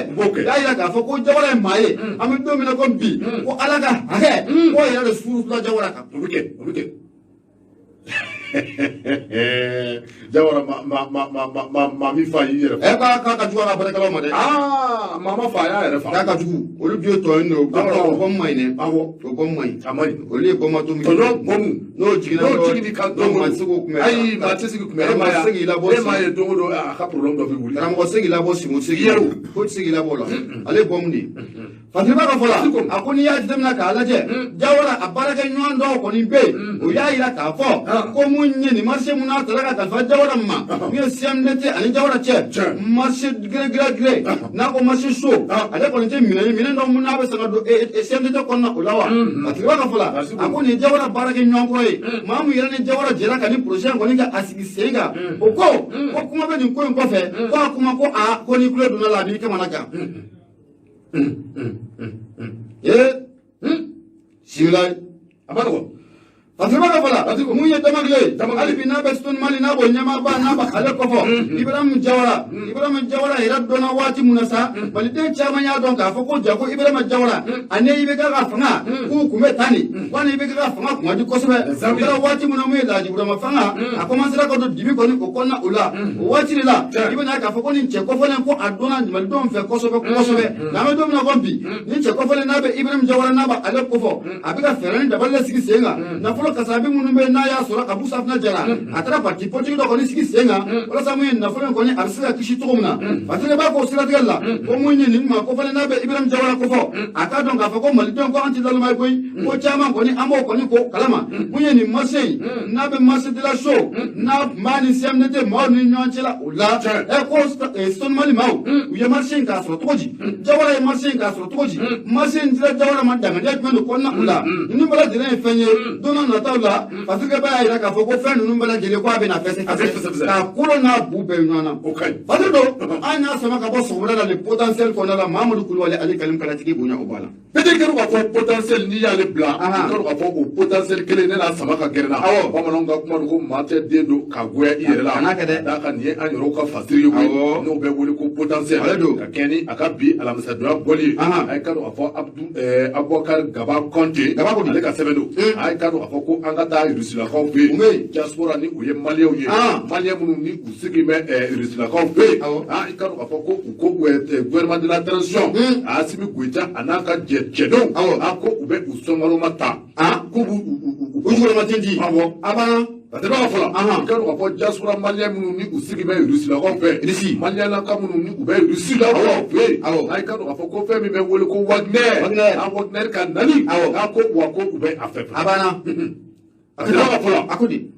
y'a yira k'a fɔ ko Jawara ye maa ye an bɛ don min na ko bi ko Ala ka hakɛ k'o yɛrɛ de surutula Jawara kan. O bɛ kɛ o bɛ kɛ. Jawara ma min fa y'i yɛrɛ fa. K'a ka jugu a ka baarakɛlaw ma dɛ. Aa maa ma fa a y'a yɛrɛ fa. K'a ka jugu olu dun ye tɔɲɔni de ye o bɔn man ɲi dɛ. Awɔ. O bɔn man ɲi. A man ɲi. Olu ye bɔn ma to min. Tɔɲɔ bɔnmu. N'o jiginna n'o jiginni ka don maa tɛ se k'o kunbɛn. Ayi maa tɛ se k'i kunbɛn. E ma se k'i labɔ. E m'a ye don o don a ka problème dɔ bɛ wuli. Karamɔgɔ se k'i labɔ simo se k'i ko tɛ se k'i labɔ o la ale ye bɔnmu de ye. Fatiba ka fɔ la a ko n'i y'a jateminɛ k'a lajɛ Jawara a baarakɛ ɲɔgɔn dɔw kɔni bɛ yen o y'a yira k'a fɔ ko mun ye nin marché mun n'a tala ka kalifa Jawara ma mun ye CMDT ani Jawara cɛ marché gré gré gré n'a ko marché chaud ale kɔni tɛ minɛn ye minɛn dɔ mun n'a bɛ san ka don CMDT kɔnɔna o la wa. Fatiba ka fɔ la a ko nin ye Jawara baarakɛ ɲɔgɔn kɔrɔ ye maa mun yɛrɛ ni Jawara jɛra ka nin projet in kɔni ka a sigi sen kan o ko ko kuma bɛ nin ko in kɔfɛ ko a kuma ko a ko n'i tulo donna la a b'i kamana gan. Simila A ma nɔgɔn. Fatiba ka fɔ la mun ye Damakile ye hali bi n'a bɛ Stone Mali n'a b'o ɲɛmaaba n'a b'a ale kɔfɔ Ibrahim Jawara Ibrahim Jawara yɛrɛ dɔnna waati mun na sa maliden caman y'a dɔn k'a fɔ ko ja ko Ibrahim Jawara ani IBK ka fanga k'u kun bɛ tan de ko ani IBK ka fanga kun ka di kosɛbɛ o kɛra waati mun na mun ye Laji Burama fanga a commencera ka don dibi kɔni o kɔnɔna o la o waati de la i bɛna k'a fɔ ko nin cɛ kɔfɔlen ko a dɔnna malidenw fɛ kosɛbɛ kosɛbɛ nka an bɛ don min na ko bi nin cɛ kɔfɔlen n'a bɛ Ibrahim Jawara n'a b'a ale kofɔ a bɛ ka fɛɛrɛ ni dabali sigi sen kan nafolo kasabi minnu bɛ n'a y'a sɔrɔ Abu Safunɛ Jara a taara parti politique dɔ kɔni sigi sen kan walasa mun ye nafolo in kɔni a bɛ se ka kisi cogo min na parce que b'a k'o siratigɛ la ko mun ye nin maa kofɔlen n'a bɛ Ibrahim Jawara kofɔ a k'a dɔn k'a fɔ ko malidenw ko an tɛ lalama ye koyi ko caman kɔni an b'o kɔni ko kalama mun ye nin marché in n'a bɛ marché de la chaux n'a maa ni CMDT maaw ni ɲɔgɔn cɛ la o la ko Stone Mali maaw u ye marché in k'a sɔrɔ cogo di Jawara ye marché in k'a sɔrɔ cogo di marché in dira Jawara ma danganiya jumɛn de kɔnɔna o la ninnu bɛɛ lajɛlen ye fɛn ye don n'a nataw la parce que b'a yira k'a fɔ ko fɛn ninnu bɛɛ lajɛlen ko a bɛna fɛsɛ fɛsɛ k'a kolo n'a bu bɛɛ ɲɔgɔn na O ka ɲi. Parce que don an y'a sama ka bɔ sɔgɔmada la le potentiel kɔnɔna la Mahamadu Kulubali ale kalim kalatigi bonya o b'a la. Peut-être k'a fɔ potentiel n'i y'ale bila i k'a dɔn k'a fɔ o potentiel kelen ne n'a sama ka gɛrɛ na. Bamananw ka kuma don ko maa tɛ den don ka goya i yɛrɛ la. Kana kɛ dɛ. D'a kan nin ye an yɛrɛw ka fasiri ye koyi. N'o bɛ wele ko potentiel. Ale don. Ka kɛ ni a ka bi alamisadonya bɔli ye. A ye k'a dɔn k'a fɔ Abdu Abubakar Gaba Kɔnte. Gaba ko di? Ale ka sɛbɛn don. A ye k'a dɔn k'a fɔ ko an ka taa Rusilakaw fɛ yen. U bɛ yen. Diaspora ni u ye maliyɛnw ye. Maliyɛn minnu ni u sigi bɛ Rusilakaw fɛ yen. I k'a dɔn k'a fɔ ko u ko gouvernement de la transition. Asimi Goyita a n'a ka jɛ cɛdenw. A ko u bɛ u sɔngaloma ta. K'u b'u u U jukɔrɔma ten di. Awɔ. A banna. A tɛ b'a fɔ la. I k'a dɔn k'a fɔ diaspora maliyɛn minnu ni u sigi bɛ Rusilakaw fɛ. Russie. Maliyɛnlaka minnu ni u bɛ Rusilakaw fɛ yen. A k'a dɔn k'a fɔ ko fɛn min bɛ wele ko Wagner. Wagner. A Wagner ka nali. A ko wa ko u bɛ a fɛ. A banna. A tɛ b'a fɔ la. A ko di?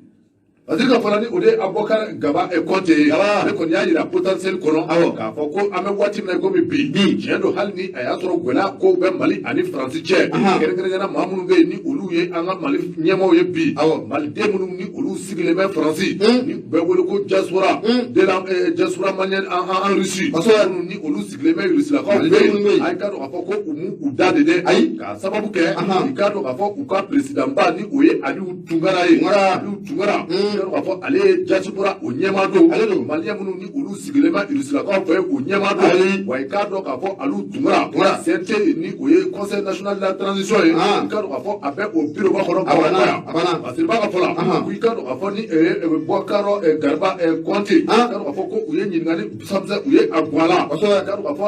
Parce que ka fara ni o de ye Abubakar Gaba Kɔnte ye. Gaba. Ale kɔni y'a yira potentiel kɔnɔ. K'a fɔ ko an bɛ waati min na komi bi. Bi. Tiɲɛ don hali ni a y'a sɔrɔ gɛlɛya kow bɛ Mali ani Faransi cɛ. Kɛrɛnkɛrɛnnenya la maa minnu bɛ yen ni olu ye an ka Mali ɲɛmaaw ye bi. Maliden minnu ni olu sigilen bɛ Faransi. Ni u bɛ wele ko diaspora. De la diaspora malienne en Russie. Minnu ni olu sigilen bɛ Rusilakaw fɛ Maliden minnu bɛ yen. yen. A k'a dɔn k'a fɔ ko u m'u u da de dɛ. Ayi. K'a sababu kɛ. I k'a dɔn k'a fɔ u ka président ba ni o ye Aliyu Tunkara ye. Tunkara. Aliyu Tunkara. K'a dɔn k'a fɔ ale ye diaspora o ɲɛmaa don. Ale don. Maliyɛn minnu ni olu sigilen bɛ Rusilakaw fɛ, o ɲɛmaa don. Wa i k'a dɔn k'a fɔ Aliou Tounkara, CNT, ni o ye Conseil national de la transition ye, i k'a dɔn k'a fɔ a bɛ o bureau ba kɔnɔ Bamakɔ yan. Parce que b'a ka fɔ la ko i k'a dɔn k'a fɔ ni Boubacar Garba Conté, i k'a dɔn k'a fɔ ko u ye ɲininkali sanfɛ, u ye a bɔ a la. I k'a dɔn k'a fɔ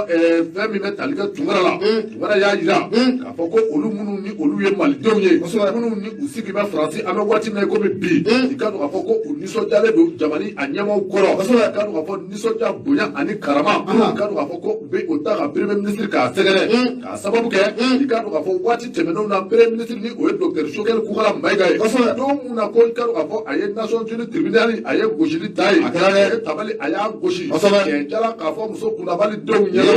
fɛn min bɛ tali kɛ Tounkara la, Tounkara y'a jira k'a fɔ ko olu minnu ni olu ye malidenw ye, minnu ni u sigi bɛ Faransi, an bɛ waati min na i komi bi, i k'a dɔn k'a fɔ ko u nisɔndiyalen don jamana a ɲɛmaaw kɔrɔ. I k'a dɔn k'a fɔ nisɔndiya, bonya ani karama, i k'a dɔn k'a fɔ ko u bɛ o ta ka premier ministre k'a sɛgɛrɛ, k'a sababu kɛ i k'a dɔn k'a fɔ waati tɛmɛnenw na, premier ministre ni o ye docteur Choguel Kokalla Maïga ye, don mun na ko i k'a dɔn k'a fɔ a ye Nations Unies tribunal, a ye gosili ta ye, a ye tabali, a y'a gosi cɛncɛla k'a fɔ muso kunnabali denw ɲɛna.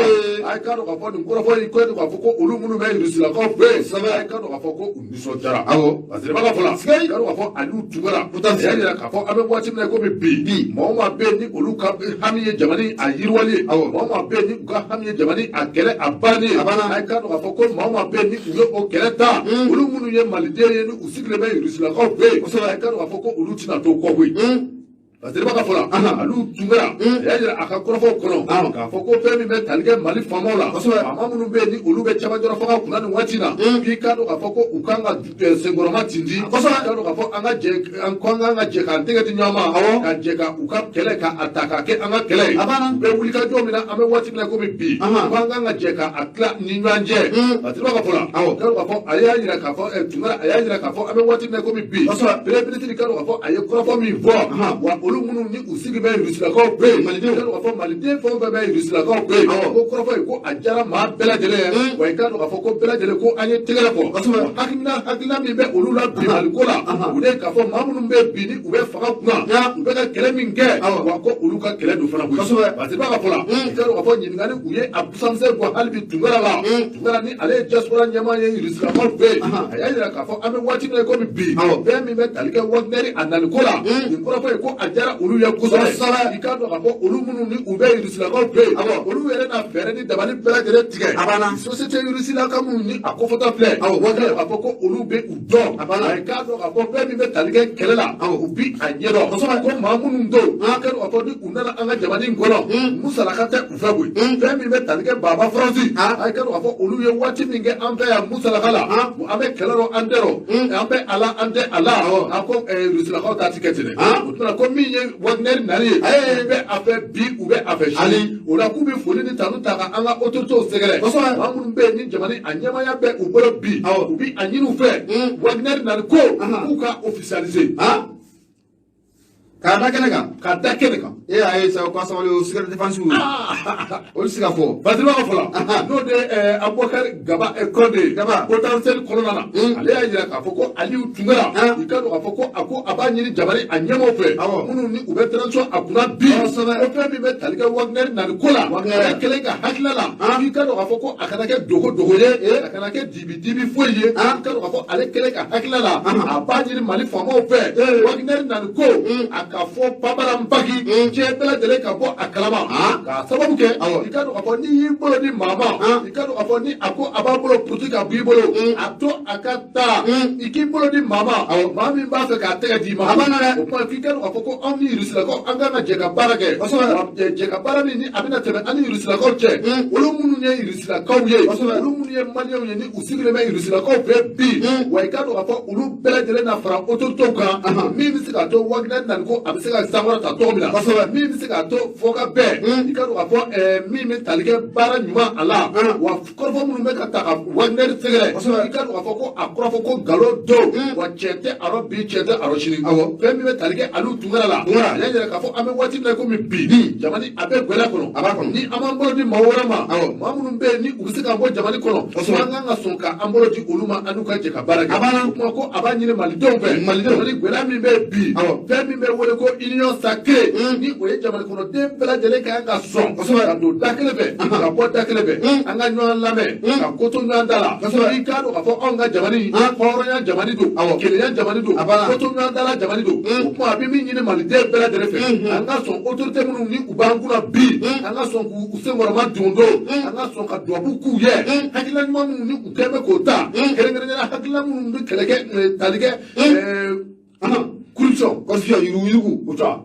A ye k'a dɔn k'a fɔ nin kɔrɔfɔ in, ko k'a fɔ ko olu minnu bɛ Rusilakaw fɛ yen, a ye k'a dɔn k'a fɔ ko u nisɔndiyara. Parce que b'a fɔ la, i k'a dɔn k'a fɔ Aliou Tounkara, a y'a jira k'a fɔ an bɛ waati min na i komi bi, maa o maa bɛ yen ni olu ka hami ye jamana a yiriwali ye, maa o maa bɛ yen ni u ka hami ye jamana a kɛlɛ a banni ye, a ye k'a dɔn k'a fɔ ko maa o maa bɛ yen ni u ye o kɛlɛ ta, olu minnu ye maliden ye ni u sigilen bɛ Rusilakaw fɛ yen, a ye k'a dɔn k'a fɔ ko olu tɛna to kɔ koyi. Parce que b'a fɔ la, Aliou Tounkara, a y'a jira a ka kɔrɔfɔw kɔnɔ k'a fɔ ko fɛn min bɛ tali kɛ Mali faamaw la, faama minnu bɛ yen ni olu bɛ cɛmancɛ fanga kunna nin waati in na, k'i k'a dɔn k'a fɔ ko u kan ka senkɔrɔma tintin. K'a dɔn k'a fɔ an ka jɛ, an ko an kan ka jɛ k'an tɛgɛ di ɲɔgɔn ma, ka jɛ ka u ka kɛlɛ ka a ta k'a kɛ an ka kɛlɛ ye. U bɛ wuli ka jɔ min na, an bɛ waati min na komi bi, ko an kan ka jɛ ka a tila ni ɲɔgɔn cɛ. Parce que b'a fɔ la, k'a dɔn k'a fɔ a y'a jira k'a fɔ Tounkara, a y'a jira k'a fɔ an bɛ waati min na komi bi, premier ministre k'a dɔn k'a fɔ a ye kɔrɔfɔ min fɔ, wa olu minnu ni u sigi bɛ Rusilakaw fɛ yen, malidenw, k'a dɔn k'a fɔ maliden fɛn o fɛn bɛ Rusilakaw fɛ yen, ko kɔrɔfɔ in ko a diyara maa bɛɛ lajɛlen ye. Wa i k'a dɔn k'a fɔ ko bɛɛ lajɛlen ko an ye tɛgɛrɛ fɔ. Hakilina min bɛ olu la bi Maliko la, o de ye k'a fɔ maa minnu bɛ bi ni u bɛ fanga kunna, u bɛ ka kɛlɛ min kɛ, wa ko olu ka kɛlɛ don fana koyi. Parce que b'a ka fɔ la, i k'a dɔn k'a fɔ ɲininkali u ye a busanmisɛn bɔ hali bi Tounkara la. Tounkara ni ale ye diaspora ɲɛmaa ye Rusilakaw fɛ yen, a y'a jira k'a fɔ an bɛ waati min na komi bi, fɛn min bɛ tali kɛ Wagner a naliko la, nin kɔrɔfɔ ye ko a diyara olu ye kosɛbɛ. I k'a dɔn k'a fɔ olu minnu ni u bɛ Rusilakaw fɛ yen, olu yɛrɛ na fɛɛrɛ ni dabali bɛɛ lajɛlen tigɛ. Société rusilaka minnu ni a kofɔtɔ filɛ, k'a fɔ ko olu bɛ u dɔn, a k'a dɔn k'a fɔ fɛn min bɛ tali kɛ kɛlɛ la, u bi a ɲɛdɔn ko maa minnu don, k'a dɔn k'a fɔ ni u nana an ka jamana in kɔnɔ, musalaka tɛ u fɛ koyi. Fɛn min bɛ tali kɛ Baba Faransi, a k'a dɔn k'a fɔ olu ye waati min kɛ an fɛ yan musalaka la, an bɛ kɛlɛ rɔ, an tɛ rɔ, an bɛ a la, an tɛ a la, a ko Rusilakaw ta ti kɛ ten dɛ. O tuma ko min ye Wagner nali ye, u bɛ a fɛ bi, u bɛ a fɛ sini. O la k'u bɛ foli ni tanu ta ka an ka autorités sɛgɛrɛ, maa minnu bɛ yen ni jamana a ɲɛmaaya bɛ u bolo bi, u bɛ a ɲini u fɛ Wagner nali ko k'u ka officialiser. K'a da kɛnɛ kan. K'a da kɛnɛ kan. E y'a ye sa, ko sabali, o secret défense olu tɛ se ka fɔ. Parce que b'a fɔ la, n'o de ye Abubakar Gaba Kɔnde Gaba potentiel kɔnɔna na, ale y'a jira k'a fɔ ko Aliou Tounkara, i k'a dɔn k'a fɔ ko a ko a b'a ɲini jamana a ɲɛmaaw fɛ, minnu ni u bɛ transition a kunna bi, ko fɛn min bɛ tali kɛ Wagner nali ko la, ale kɛlen ka hakilila la, k'i k'a dɔn k'a fɔ ko a kana kɛ dogo dogo ye, a kana kɛ dibi dibi foyi ye. I k'a dɔn k'a fɔ ale kɛlen ka hakilila la, a b'a ɲini Mali faamaw fɛ, Wagner nali ko a ka fɔ babaranbaki, diɲɛ bɛɛ lajɛlen ka bɔ a kalama, k'a sababu kɛ i k'a dɔn k'a fɔ n'i y'i bolo di maa ma, i k'a dɔn k'a fɔ ni a ko a b'a bolo puruti ka bɔ i bolo, a to a ka taa, i k'i bolo di maa ma, maa min b'a fɛ k'a tɛgɛ d'i ma. O tuma k'i k'a dɔn k'a fɔ ko anw ni Rusilakaw, an kan ka jɛ ka baara kɛ, jɛ ka baara min ni a bɛna tɛmɛ an ni Rusilakaw cɛ, olu minnu ye Rusilakaw ye, olu minnu ye Maliyɛnw ye ni u sigilen bɛ Rusilakaw fɛ bi, wa i k'a dɔn k'a fɔ olu bɛɛ lajɛlen na fara autorités kan, min bɛ se k'a to Wagner nali ko a bɛ se ka sankɔrɔ ta cogo min na, min bɛ se k'a to fɔ ka bɛn, i k'a dɔn k'a fɔ min bɛ tali kɛ baara ɲuman a la. Wa kɔrɔfɔ minnu bɛ ka ta ka Wagner sɛgɛrɛ, i k'a dɔn k'a fɔ ko a kɔrɔfɔ ko nkalon don, wa tiɲɛ tɛ a rɔ bi, tiɲɛ tɛ a rɔ sini. Fɛn min bɛ tali kɛ Aliou Tounkara la, a y'a jira k'a fɔ an bɛ waati min na komi bi, jamana a bɛ gɛlɛya kɔnɔ, a b'a kɔnɔ, ni an b'an bolo di maa wɛrɛ ma, maa minnu bɛ yen ni u bɛ se k'an bɔ jamana kɔnɔ, an kan ka sɔn k'an bolo di olu ma, an n'u ka jɛ ka baara kɛ. O kuma ko a b'a ɲini malidenw fɛ, malidenw ni gɛlɛya min bɛ bi, fɛn min bɛ wele ko union sacrée, ni o ye jamana kɔnɔden bɛɛ lajɛlen ka kan ka sɔn ka don da kelen fɛ, ka bɔ da kelen fɛ, an ka ɲɔgɔn lamɛn, ka ko to ɲɔgɔn da la. I k'a dɔn k'a fɔ anw ka jamana, hɔrɔnya jamana don, kelenya jamana don, ko to ɲɔgɔn da la jamana don. O kuma a bɛ min ɲini maliden bɛɛ lajɛlen fɛ, an ka sɔn autorité minnu ni u b'an kunna bi, an ka sɔn k'u senkɔrɔma don don, an ka sɔn ka dubabu k'u ye, hakilina ɲuman minnu ni u kɛn bɛ k'o ta, kɛrɛnkɛrɛnnenya la hakilina minnu bɛ kɛlɛ kɛ, tali kɛ corruption. Corruption. Corruption, yuruguyurugu. O tɔ.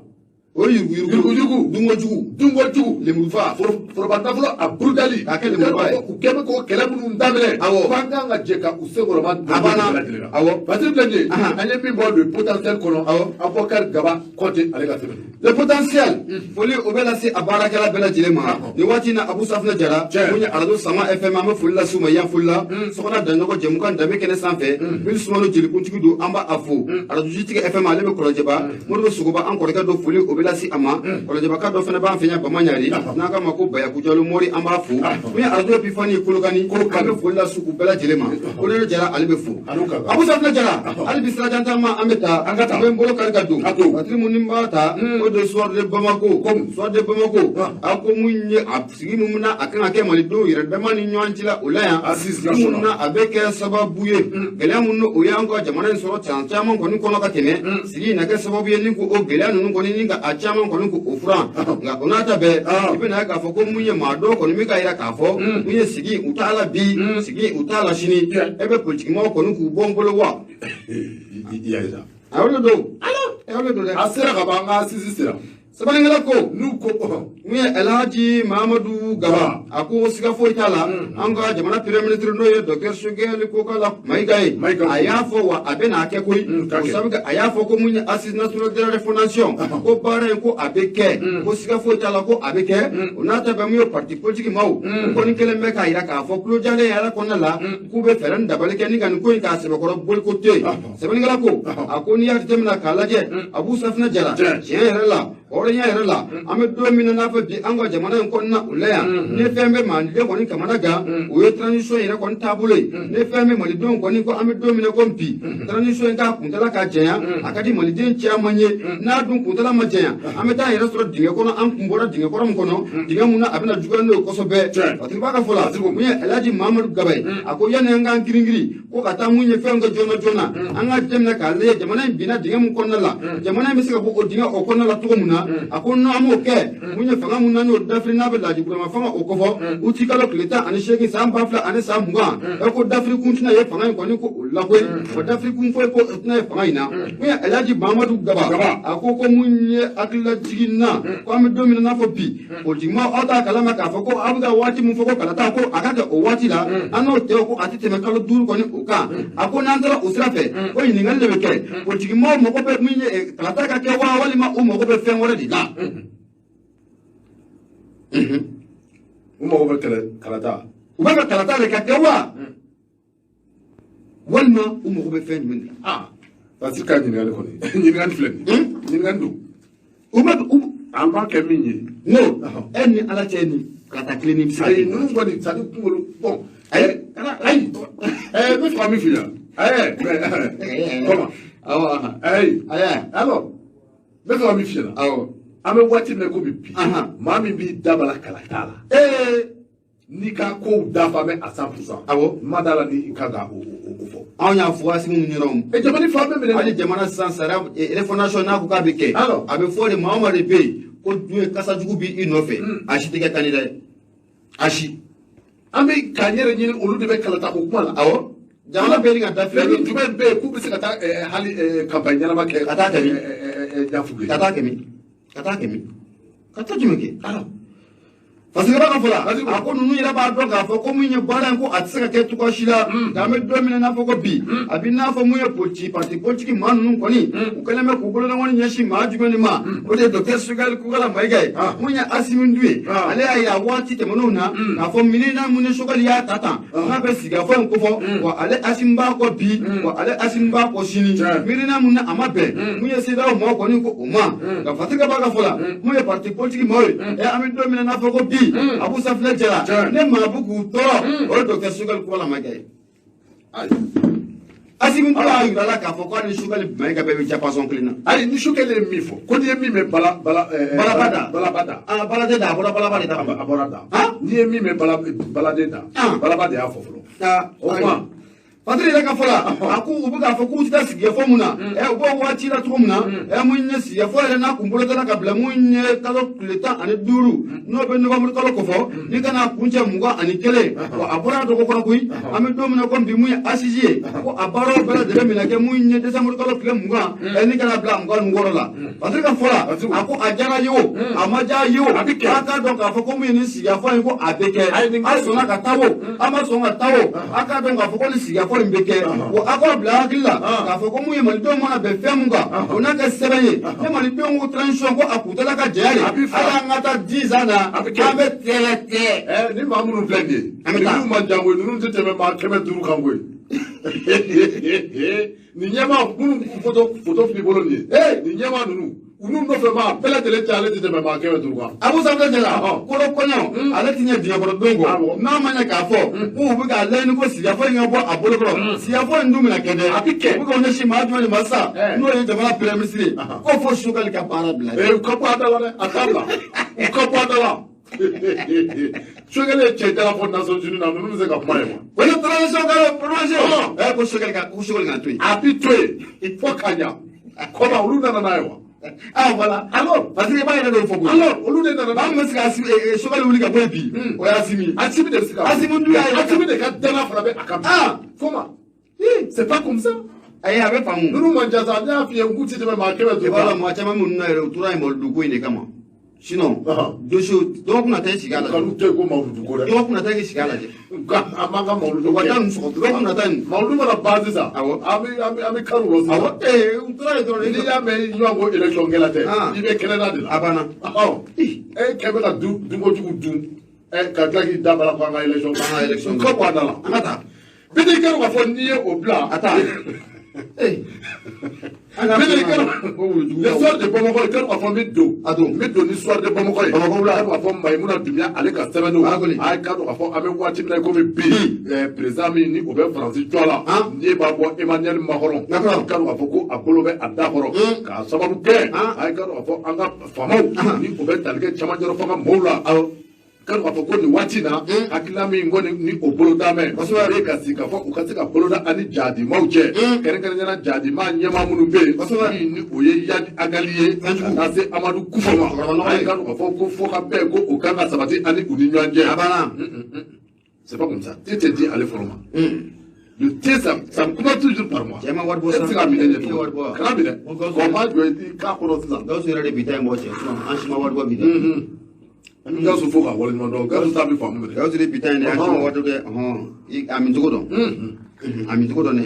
O ye yuruguyurugu. Yuruguyurugu. Dunko jugu. Dunko jugu. Lemurufa. Foroba nafolo a burujali. K'a kɛ lemuruba ye. U kɛlen bɛ k'o kɛlɛ minnu daminɛ. Awɔ. K'an kan ka jɛ ka u senkɔrɔma. A banna. Awɔ. Parce que filɛ nin ye. An ye min bɔ le potentiel kɔnɔ. Awɔ. Abubakar Gaba Kɔnte ale ka sɛbɛn. Le potentiel, foli o bɛ lase a baarakɛla bɛɛ lajɛlen ma nin waati in na. Abu Safunɛ Jara, mun ye arajo Sama FM, an bɛ foli lase u ma yan foli la sɔgɔna daɲɔgɔn jɛmukan danbe kɛnɛ sanfɛ. Mili Sumano jelikuntigi don, an b'a a fo. Arajo Jitigɛ FM, ale bɛ Kɔlɔjɛba, Moribo Sogoba, an kɔrɔkɛ dɔ, foli o bɛ lase a ma. Kɔlɔjɛbaka dɔ fana b'an fɛ yan Bamaɲari, n'an k'a ma ko Bayaku Jalo Mori, an b'a fo. Mun ye arajo Epifani ye Kolokani, an bɛ foli lase u bɛɛ lajɛlen ma. Kolonɛli Jara, ale bɛ fo. Abu Safunɛ Jara, hali bi sirajan taama, an bɛ taa. An ka taa. N bɛ n bolo kari ka don. A don. Patiri mun ni b'a ta, o de Soir de Bamako. Soir de Bamako a ko mun ye a sigi mun na a kan ka kɛ malidenw yɛrɛ dama ni ɲɔgɔn cɛ la o la yan. Assise Sigi mun nationale. na a bɛ kɛ sababu ye gɛlɛya mun o y'an ka jamana in sɔrɔ san caman kɔni kɔnɔ ka tɛmɛ, sigi in na kɛ sababu ye ni ko o gɛlɛya ninnu kɔni ni ka a caman kɔni ko o furan. Nka o n'a ta bɛɛ, i bɛna ye k'a fɔ ko mun ye maa dɔw kɔni bɛ ka yira k'a fɔ mun ye sigi u t'a la bi, sigi u t'a la sini. E bɛ politikimaaw kɔni k'u bɔ n bolo wa? I y'a ye sa. A y'o de don, a y'o de don dɛ. A sera ka ban, an ka assise sera. Sɛbɛnnikɛla ko N'u ko. mun ye Elhaji Mahamadu Gaba, a ko siga foyi t'a la, an ka jamana premier ministre n'o ye docteur Choguel Kokala Mayiga ye, Mayiga. a y'a fɔ wa a bɛ n'a kɛ koyi. K'a O kɛ. sabu kɛ a y'a fɔ ko mun ye assise nationale de la refondation, ko baara in ko a bɛ kɛ, ko siga foyi t'a la ko a bɛ kɛ. O n'a ta bɛɛ, mun ye parti politique maaw, u kɔni kɛlen bɛ k'a yira k'a fɔ tulojalen yɛrɛ kɔnɔna la k'u bɛ fɛɛrɛ ni dabali kɛ ni ka nin ko in k'a sɛbɛkɔrɔ boliko to yen. Sɛbɛnnikɛla ko a ko n'i y'a jateminɛ k'a lajɛ, Abu Safinɛ Jara, tiɲɛ yɛrɛ la, hɔrɔnya yɛrɛ la, an bɛ don min na n'a fɔ bi, an ka jamana in kɔnɔna o la yan, ni fɛn bɛ maliden kɔni kamana gan, o ye transition yɛrɛ kɔni taabolo ye. Ni fɛn bɛ malidenw kɔni ko an bɛ don min na ko bi, transition in k'a kuntala ka janya, a ka di maliden caman ye. N'a dun kuntala ma janya, an bɛ taa yɛrɛ sɔrɔ dingɛ kɔnɔ, an kun bɔra dingɛ kɔrɔ min kɔnɔ, dingɛ mun na a bɛna juguya n'o ye kosɛbɛ. Patiri b'a ka fɔ la, mun ye Elhaji Mahamadu Gaba ye, a ko yanni an k'an girin-girin ko ka taa mun ye fɛnw kɛ joona joona, an ka jateminɛ k'a lajɛ jamana in binna dingɛ mun kɔnɔna la, jamana in bɛ se ka bɔ o dingɛ o kɔnɔna la cogo mun na. A ko n'an m'o kɛ, mun ye fanga mun na n'o dafiri n'a bɛ Laji Burama fanga o kɔfɔ uti kalo tile 18 san 2020, ɛ ko dafiri kun tɛna ye fanga in kɔni ko o la koyi, o dafiri kun foyi ko o tɛna ye fanga in na. Mun ye Elhaji Mahamadu Gaba, a ko ko mun ye hakililajigin na ko an bɛ don min na n'a fɔ bi, politikimaaw aw t'a kalama k'a fɔ ko aw bɛ ka waati min fɔ ko kalata ko a ka kɛ o waati la, an n'o tɛ ko a tɛ tɛmɛ kalo 5 kɔni o kan. A ko n'an taara o sira fɛ, ko ɲininkali de bɛ kɛ: politikimaaw mago bɛ min ye kalata ka kɛ wa, walima u mago bɛ fɛn wɛrɛ de la? U mago bɛ kɛlɛ kalata. U bɛ ka kalata de ka kɛ wa, walima u mago bɛ fɛn jumɛn de la? Ah, parce que ka ɲininkali kɔni, ɲininkali filɛ nin ye, ɲininkali don. U bɛ u An b'a kɛ min ye. No, e ni Ala cɛ, ni kalata kelen ni bɛ se ka Ayi, kɛ. Ninnu kɔni, c'est à dire kunkolo bon. Ayi. Ayi, n bɛ fɛ ka min f'i ɲɛna, mais comment? Awɔ. Ayi. Ayi. Alors, n bɛ fɛ ka min f'i ɲɛna. An bɛ waati min na komi bi, maa min b'i dabala kalata la, n'i ka kow dafa bɛ à 100%. N ma da la ni i kan ka o fɔ. Anw y'a fɔ Asimi ninnu ɲɛna o. E, jamana fan bɛɛ minɛ. Hali jamana sisan sariya refondation n'a ko k'a bɛ kɛ, Alors. a bɛ fɔ de maa o maa de bɛ yen ko dun ye kasajugu b'i nɔfɛ, a si tɛ kɛ candidat ye, a si. An bɛ k'an yɛrɛ ɲini, olu de bɛ kalata ko kuma la. Awɔ, jamana bɛɛ ni ka dafiri. Fɛn jumɛn bɛ yen k'u bɛ se ka taa hali campagne ɲɛnama kɛ? Ka taa kɛ min? Ɲafu. Ka taa kɛ min? Ka taa kɛ min? Ka taa jumɛn kɛ? Alors. Parce que b'a ka fɔ la, Vas-y. a ko ninnu yɛrɛ b'a dɔn k'a fɔ ko mun ye baara in ko a tɛ se ka kɛ cogoya si la. Nka an bɛ don min na n'a fɔ ko bi, a bɛ n'a fɔ mun ye politique parti politique maa ninnu kɔni, u kɛlen bɛ k'u bololaŋɔni ɲɛsin maa jumɛn de ma? O de ye docteur Choguel Kokala Mayiga ye. Mun ye Asimi Du ye, ale y'a yira waati tɛmɛnenw na k'a fɔ miirina mun ni Choguel y'a ta tan n'a bɛ sigikafɔ in kofɔ wa, ale Asimi b'a kɔ bi wa, ale Asimi b'a kɔ sini. Miirina mun na a ma bɛn mun ye CEDEAO maaw kɔni ko o ma. Nka Fatika b'a ka fɔ la, mun ye parti politique maaw ye, an bɛ don min na n'a fɔ ko bi, Abu Safinɛ Jara, ne maa bɛ k'u tɔɔrɔ, o ye docteur Choguel Kokala Mayiga ye. Asimi Bolo y'a yira la k'a fɔ k'a ni Choguel Mayiga bɛɛ bɛ diapason kelen na. Ayi, ni Choguel ye min fɔ ko n'i ye min mɛn bala bala Balaba da. Balaba da. Ah, baladen da, a bɔra balaba de da. A bɔra da. Han? N'i ye min mɛn bala baladen da, Ah. balaba de y'a fɔ fɔlɔ. Ah, O kuma. Patiri yɛrɛ ka fɔ la, a ko u bɛ k'a fɔ k'u tɛ taa sigikafɔ mun na, u b'o waati la cogo min na, mun ye sigikafɔ yɛrɛ n'a kun bolodara ka bila mun ye kalo tile 15, n'o bɛ novembre kalo kofɔ, ni ka n'a kuncɛ 21. Wa a bɔra a dɔgɔ kɔnɔ koyi. An bɛ don min na komi bi, mun ye assises ye, ko a baaraw bɛɛ lajɛlen bɛna kɛ mun ye décembre kalo tile 20, ni ka n'a bila 26 la. Patiri ka fɔ la, a ko a diyara ye o, a ma diya ye o, a k'a dɔn k'a fɔ ko mun ye nin sigikafɔ in, ko a bɛ kɛ. A sɔnna ka taa o, a ma sɔn ka taa o, a k'a dɔn k'a fɔ ko nin sigikafɔ in bɛ kɛ. Wa a k'aw bila hakili la k'a fɔ ko mun ye malidenw mana bɛn fɛn mun kan, o n'a kɛ sɛbɛn ye. Ni malidenw ko transition ko a kuntala ka janya de, hali an ka taa 10 ans na, an bɛ tɛrɛ tɛ. Ni maa minnu filɛ nin ye, ninnu man jan koyi, ninnu tɛ tɛmɛ maa 500 kan koyi. Nin ɲɛmaa minnu photo filɛ i bolo nin ye, nin ɲɛmaa ninnu, u n'u nɔfɛ maa bɛɛ lajɛlen cɛ, ale tɛ tɛmɛ maa 500 kan. Abu Sanfɛ jɛra kolo kɔɲɔ, ale ti ɲɛ dingɛ kɔrɔ don kɔ, n'a ma ɲɛ k'a fɔ k'u bɛ k'a laɲini ko sigikafɔ in ka bɔ a bolo kɔrɔ, sigikafɔ in dun bɛna kɛ dɛ. A bɛ kɛ. U bɛ k'o ɲɛsin maa jumɛn de ma sisan, n'o ye jamana premier ministre ye, ko fo Choguel ka baara bila. U ka bɔ a da la dɛ, a t'a bila, u ka bɔ a da la. Choguel ye cɛ jala fɔ Nations Unies na, ninnu bɛ se ka kuma ye wa? O ye transition ka prolongé. Ko Choguel ka, ko Choguel ka to yen. A bɛ to yen fo ka ɲa. Kɔma olu nana n'a ye wa? Ah voilà. Alors, parce que i b'a yɛrɛ de fɔ koyi. Alors, olu de nana. Maa min bɛ se ka Choguel wuli ka bɔ yen bi, o ye Assimi ye. Assimi de bɛ se ka. Assimi dun y'a ye. Assimi de ka danaya fana bɛ a kan bi. Comment? C'est pas comme ça. Ayi, a bɛ faamu. Ninnu man jan sa, ne y'a f'i ye n k'u tɛ tɛmɛ maa 500 I b'a kan. dɔn, maa caman minnu na yɛrɛ, u tora yen Mawuludu ko in de kama. Sinon, dossier dɔgɔkun nata i sigi a lajɛ. Kanu tɛ ko Mawuludu ko dɛ. Dɔgɔkun nata i sigi a lajɛ. Nka an b'an ka Mawuludu U ka taa ninnu sɔgɔ, dɔgɔkun nata nin. Mawuludu mana ban sisan. Awɔ. An bɛ kari u la sisan. Awɔ, u tora yen dɔrɔn. N'i y'a mɛn ɲɔgɔn ko élection kɛla tɛ, i bɛ kɛnɛda de la. A banna. Ɔ, e kɛ bɛ ka dunkojugu dun, ka tila k'i da bala ko an ka élection. An ka élection. U ka bɔ a da la. An ka taa. Bɛɛ kɛra k'a fɔ n'i ye o bila. A taa. Le soir de Bamakɔ, i kɛra k'a fɔ n bɛ don. A don. N bɛ don ni soir de Bamakɔ ye. Bamakɔ wula. I k'a fɔ Mayimuna Dunbiya ale ka sɛbɛn don. A k'a dɔn k'a fɔ an bɛ waati min na i komi bi, président min ni o bɛ Faransi jɔ la, n'e b'a bɔ Emmanuel Macron. Macron. I k'a dɔn k'a fɔ ko a bolo bɛ a da kɔrɔ. K'a sababu kɛ. A k'a dɔn k'a fɔ an ka faamaw ni o bɛ tali kɛ camancɛrɔ fanga mɔɔw la. K'a dɔn k'a fɔ ko nin waati in na, hakilina min kɔni ni o boloda mɛn, o ye ka sigi k'a fɔ u ka se ka boloda ani jadimaw cɛ, kɛrɛnkɛrɛnnenya la jadima ɲɛmaa minnu bɛ yen, min ni o ye Iyad Ag Ghali ye, ka taa se Amadu Kufa ma. A ye k'a dɔn k'a fɔ ko fo ka bɛn ko o kan ka sabati ani u ni ɲɔgɔn cɛ. A banna. C'est pas comme ça. Te tɛ di ale fɔlɔ ma. Le thé, ça me commence toujours par moi. Cɛ ma wari bɔ E tɛ se k'a minɛ ɲɛ I ye wari bɔ wa? tugun. Kana minɛ. Kɔ ma jɔ i k'a kɔnɔ sisan. Gawusu yɛrɛ de bi ta in bɔ cɛ, sinon an si ma wari bɔ bi dɛ. Gawusu fo k'a waleɲuman dɔn. Gawusu ta bɛ faamu minɛ. Gawusu de bi ta in dɛ, an si ma wari bɔ dɛ. A min cogo dɔn. A min cogo dɔn dɛ.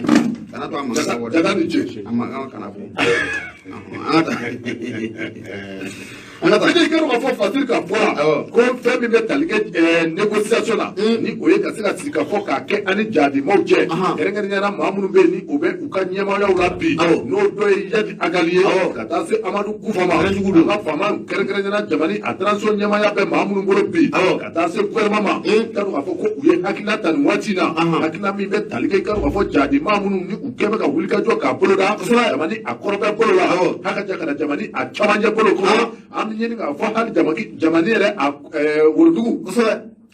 Kana to a ma ka wari. Jata ni ce. A ma kan kana fɔ. An ka taa. An ka taa. Bɛɛ kɛra k'a fɔ Fatiri ka fɔ la ko fɛn min bɛ tali kɛ négociation na, ni o ye ka se ka sigi ka fɔ k'a kɛ ani jadimaw cɛ, kɛrɛnkɛrɛnnenya la maa minnu bɛ yen ni o bɛ u ka ɲɛmaayaw la bi, n'o dɔ ye Iyad Ag Ghali ye, ka taa se Amadu Kufa ma, an ka faama kɛrɛnkɛrɛnnenya la jamana a transition ɲɛmaaya bɛ maa minnu bolo bi, ka taa se gouvernement ma, k'a dɔn k'a fɔ ko u ye hakilina ta nin waati in na, hakilina min bɛ tali kɛ, k'a dɔn k'a fɔ jadima minnu ni u kɛ bɛ ka wulikajɔ k'a boloda jamana a kɔrɔbɛ bolo la, haka ka na jamana a camancɛ bolo kɔnɔ. An bɛ ɲini k'a fɔ hali jamana yɛrɛ a worodugu,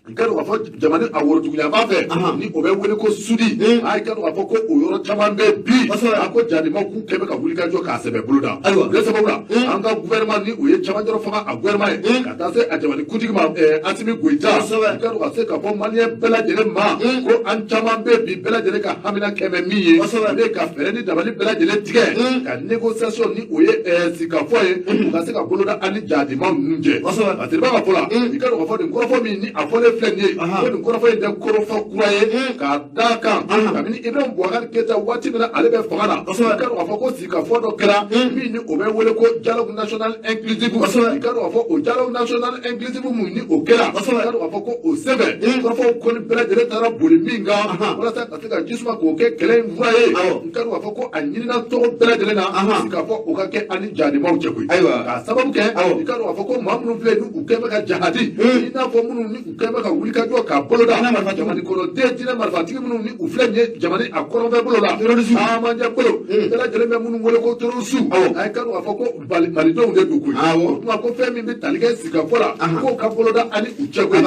i ka dɔn k'a fɔ jamana a worodugu yanfan fɛ, ni o bɛ wele ko sudi, a i ka dɔn k'a fɔ ko o yɔrɔ caman bɛ bi, a ko jadimaw k'u kɛ bɛ ka wulikajɔ k'a sɛbɛ boloda. O sababu la, an ka gouvernement ni o ye camancɛrɔ fanga a gouvernement ye, ka taa se a jamana kuntigi ma Assimi Goïta, i ka dɔn ka se k'a fɔ maliyɛn bɛɛ lajɛlen ma ko an caman bɛ bi bɛɛ lajɛlen ka hamina kɛmɛ min ye, o de ye ka fɛɛrɛ ni dabali bɛɛ lajɛlen tigɛ ka négociation ni o ye sigikafɔ ye, u ka se ka boloda ani jadimaw ninnu cɛ. A teri b'a ka fɔ la, i ka dɔn k'a fɔ nin kɔrɔfɔ min ni a fɔlen filɛ nin ye, ko nin kɔrɔfɔ in tɛ kɔrɔfɔ kura ye, k'a da kan kabini Ibrahim Boubacar Keïta waati min na ale bɛ fanga la, i ka dɔn k'a fɔ ko sigikafɔ dɔ kɛra min ni o bɛ wele ko dialogue national inclusif. I ka dɔn k'a fɔ o dialogue national inclusif mun ni o kɛra, i ka dɔn k'a fɔ ko o sɛbɛn kɔrɔfɔw kɔni bɛɛ lajɛlen taara boli min kan walasa ka se ka ji suma k'o kɛ kɛlɛ in fura ye, i ka dɔn k'a fɔ ko a ɲinina tɔgɔ bɛɛ lajɛlen na sigikafɔ o ka kɛ ani jadimaw cɛ koyi, k'a sababu kɛ i ka dɔn k'a fɔ ko maa minnu filɛ ni u kɛ bɛ ka jahadi, i n'a fɔ minnu ni u kɛ bɛ ka wulikajɔ k'a boloda jamana kɔnɔden diinɛ marifatigi minnu ni u filɛ nin ye jamana a kɔrɔnfɛ bolo la, camancɛ bolo, bɛɛ lajɛlen bɛ minnu wele ko terroriste, a ye ka dɔn k'a fɔ ko malidenw de don koyi. O tuma ko fɛn min bɛ tali kɛ sigikafɔ la, k'o ka boloda ani u cɛ koyi.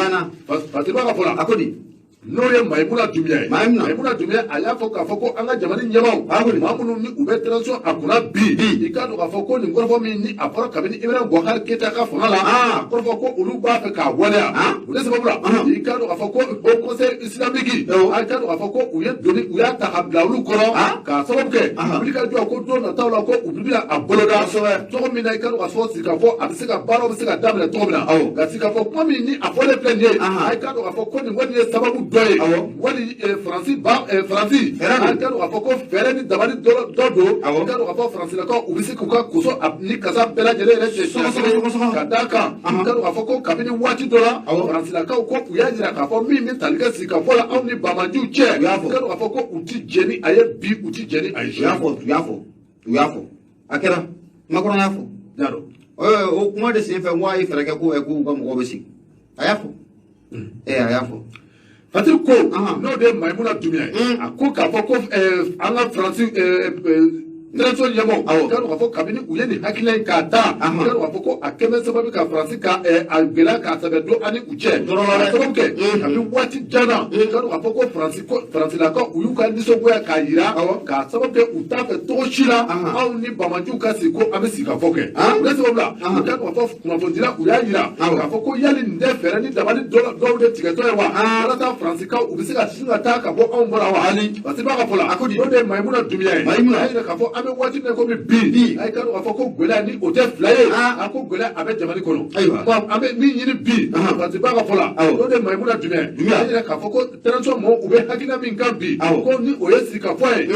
Fatiri b'a ka fɔ la A ko di? N'o ye Mayimuna Dunbiya ye. Mayimuna Dunbiya, a y'a fɔ k'a fɔ ko an ka jamana ɲɛmaaw, maa minnu ni u bɛ transition a kunna bi, i k'a dɔn k'a fɔ ko nin kɔrɔfɔ min ni a fɔra kabini Ibrahim Boubacar Keita ka fanga la, a kɔrɔfɔ ko olu b'a fɛ k'a waleya. O de sababu la, i k'a dɔn k'a fɔ ko Haut Conseil islamique, a k'a dɔn k'a fɔ ko u ye doni, u y'a ta ka bila olu kɔrɔ, k'a sababu kɛ wulikajɔ ko don nataw la ko u bɛna a boloda cogo min na, i k'a dɔn k'a fɔ sigikafɔ a bɛ se ka baaraw bɛ se ka daminɛ cogo min na. Nka sigikafɔ kuma min ni a fɔlen filɛ nin ye, a k'a dɔn k'a fɔ ko nin kɔni ye sababu dɔ ye wali Faransi ba Faransi, a k'a dɔn k'a fɔ ko fɛɛrɛ ni dabali dɔ don. I k'a dɔn k'a fɔ Faransilakaw, u bɛ se k'u ka koso ni kasa bɛɛ lajɛlen yɛrɛ cɛ siɲɛ kelen, ka d'a kan i k'a dɔn k'a fɔ ko kabini waati dɔ la, Faransilakaw ko u y'a jira k'a fɔ min bɛ tali kɛ sigikafɔ la anw ni banbaanciw cɛ, i k'a dɔn k'a fɔ ko u ti jɛn ni a ye bi, u ti jɛn ni a ye sini. U y'a fɔ, u y'a fɔ, a kɛra Macron y'a fɔ. O kuma de senfɛ n ko a ye fɛɛrɛ kɛ ko k'u ka mɔgɔw bɛ sigi, a y'a fɔ, a y'a fɔ. Fatiri ko n'o de ye Mayimuna Dunbiya ye, a ko k'a fɔ ko an ka Faransi transition ɲɛmɔgɔ, k'a dɔn k'a fɔ kabini u ye nin hakilina in k'a ta, k'a dɔn k'a fɔ ko a kɛmɛ sababu ka Faransi ka a gɛlɛya k'a sɛbɛ don ani u cɛ, k'a sababu kɛ kabini waati jan na, k'a dɔn k'a fɔ ko Faransi ko Faransilakaw, u y'u ka nisɔngoya k'a yira, k'a sababu kɛ u t'a fɛ cogo si la anw ni banbaanciw ka sigi ko an bɛ sigikafɔ kɛ. O de sababu la, k'a dɔn k'a fɔ kunnafonidila, u y'a yira k'a fɔ ko yali nin tɛ fɛɛrɛ ni dabali dɔw de tigɛtɔ ye wa, walasa Faransikaw u bɛ se ka sin ka taa ka bɔ anw bɔra wa? Parce que b'a ka fɔ la, o de ye Mayimuna Dunbiya ye. A y'a yira k'a fɔ an bɛ waati min na komi bi, a ye k'a dɔn k'a fɔ ko gɛlɛya ni o tɛ fila ye, a ko gɛlɛya a bɛ jamana kɔnɔ. An bɛ min ɲini bi, parce que b'a ka fɔ la, o de ye Mayimuna Dunbiya ye. A y'a yira k'a fɔ ko transition mɔgɔw, u bɛ hakilina min kan bi, ko ni o ye sigikafɔ ye,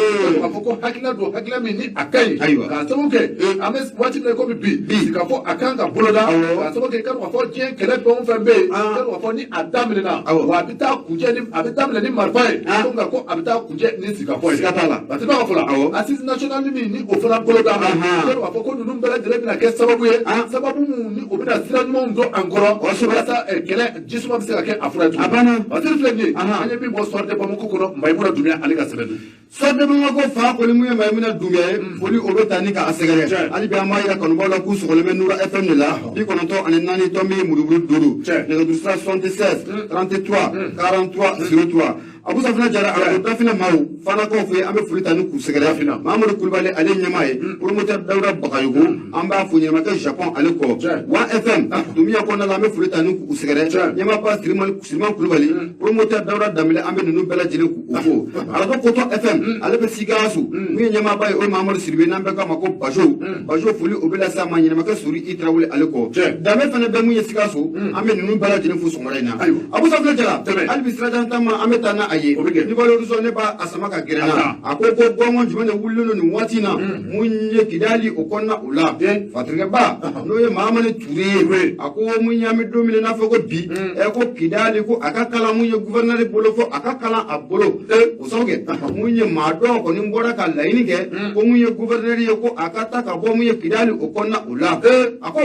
k'a fɔ ko hakilina don, hakilina min ni a ka ɲi, k'a sababu kɛ an bɛ waati min na komi bi, sigikafɔ a kan ka boloda, k'a sababu kɛ i k'a dɔn k'a fɔ diɲɛ kɛlɛ fɛn o fɛn bɛ yen, i k'a dɔn k'a fɔ ni a daminɛna, wa a bɛ taa kuncɛ ni a bɛ daminɛ ni marifa ye, ko nka ko a bɛ taa kuncɛ ni sigikafɔ ye. Siga t'a la. Parce que b'a ka fɔ la, assise nationale min ni o fana boloda, i k'a dɔn k'a fɔ ko ninnu bɛɛ lajɛlen bɛna kɛ sababu ye, sababu min ni o bɛna sira ɲumanw don an kɔrɔ walasa kɛlɛ jisuma bɛ se ka kɛ a fura ye tuguni. A banna. Parce que filɛ nin ye, an ye min bɔ Soir de Bamako kɔnɔ, Mayimuna Dunbiya ale ka sɛbɛn don. Soir de Bamako fa kɔni mun ye Mayimuna Dunbiya ye, foli o bɛ taa ni k'a sɛgɛrɛ. Hali bi an b'a yira kanubaw la k'u sɔgɔlen bɛ Nura FM de la, 94.5, nɛgɛjuru sira 76 33 43 03. Abu Safina Jara, arajo Dafinɛ maaw fanakaw fɛ, an bɛ foli ta ni k'u sɛgɛrɛ. Mahamadu Kulubali, ale ɲɛmaa ye, promoteur Dawuda Bagayogo, an b'a fo ɲɛnɛmakɛ Japon ale kɔ. Wa FM Dunbiya kɔnɔna la, an bɛ foli ta ni k'u sɛgɛrɛ. Ɲɛmaaba Siriman Kulubali, promoteur Dawuda Danbele, an bɛ ninnu bɛɛ lajɛlen k'u fo. Arajo Kotɔ FM, ale bɛ Sikaso, mun ye ɲɛmaaba ye, o ye Mahamadu Sidibe, n'an bɛɛ k'a ma ko Bajo. Bajo, foli o bɛ lase a ma ɲɛnɛmakɛ Sori I Tarawele ale kɔ. Danbe fana bɛ mun ye Sikaso, an bɛ ninnu bɛɛ lajɛlen fo sɔgɔmada in na. Abu Safina Jara, hali bi sirajan taama, an bɛ taa n'a a ye. Nouvel Horizon, ne b'a sama ka gɛrɛ na. A ko ko gɔngɔn jumɛn de wulilen don nin waati in na mun ye Kidali o kɔnɔna o la? Fatirikɛba, n'o ye Mahamani Ture ye, a ko mun ye, an bɛ don min na i n'a fɔ ko bi, ɛ ko Kidali ko a ka kalan mun ye gouverneur bolo, fo a ka kalan a bolo. O sababu kɛ mun ye, maa dɔw kɔni bɔra ka laɲini kɛ ko mun ye gouverneur ye, ko a ka taa ka bɔ mun ye Kidali o kɔnɔna o la. A ko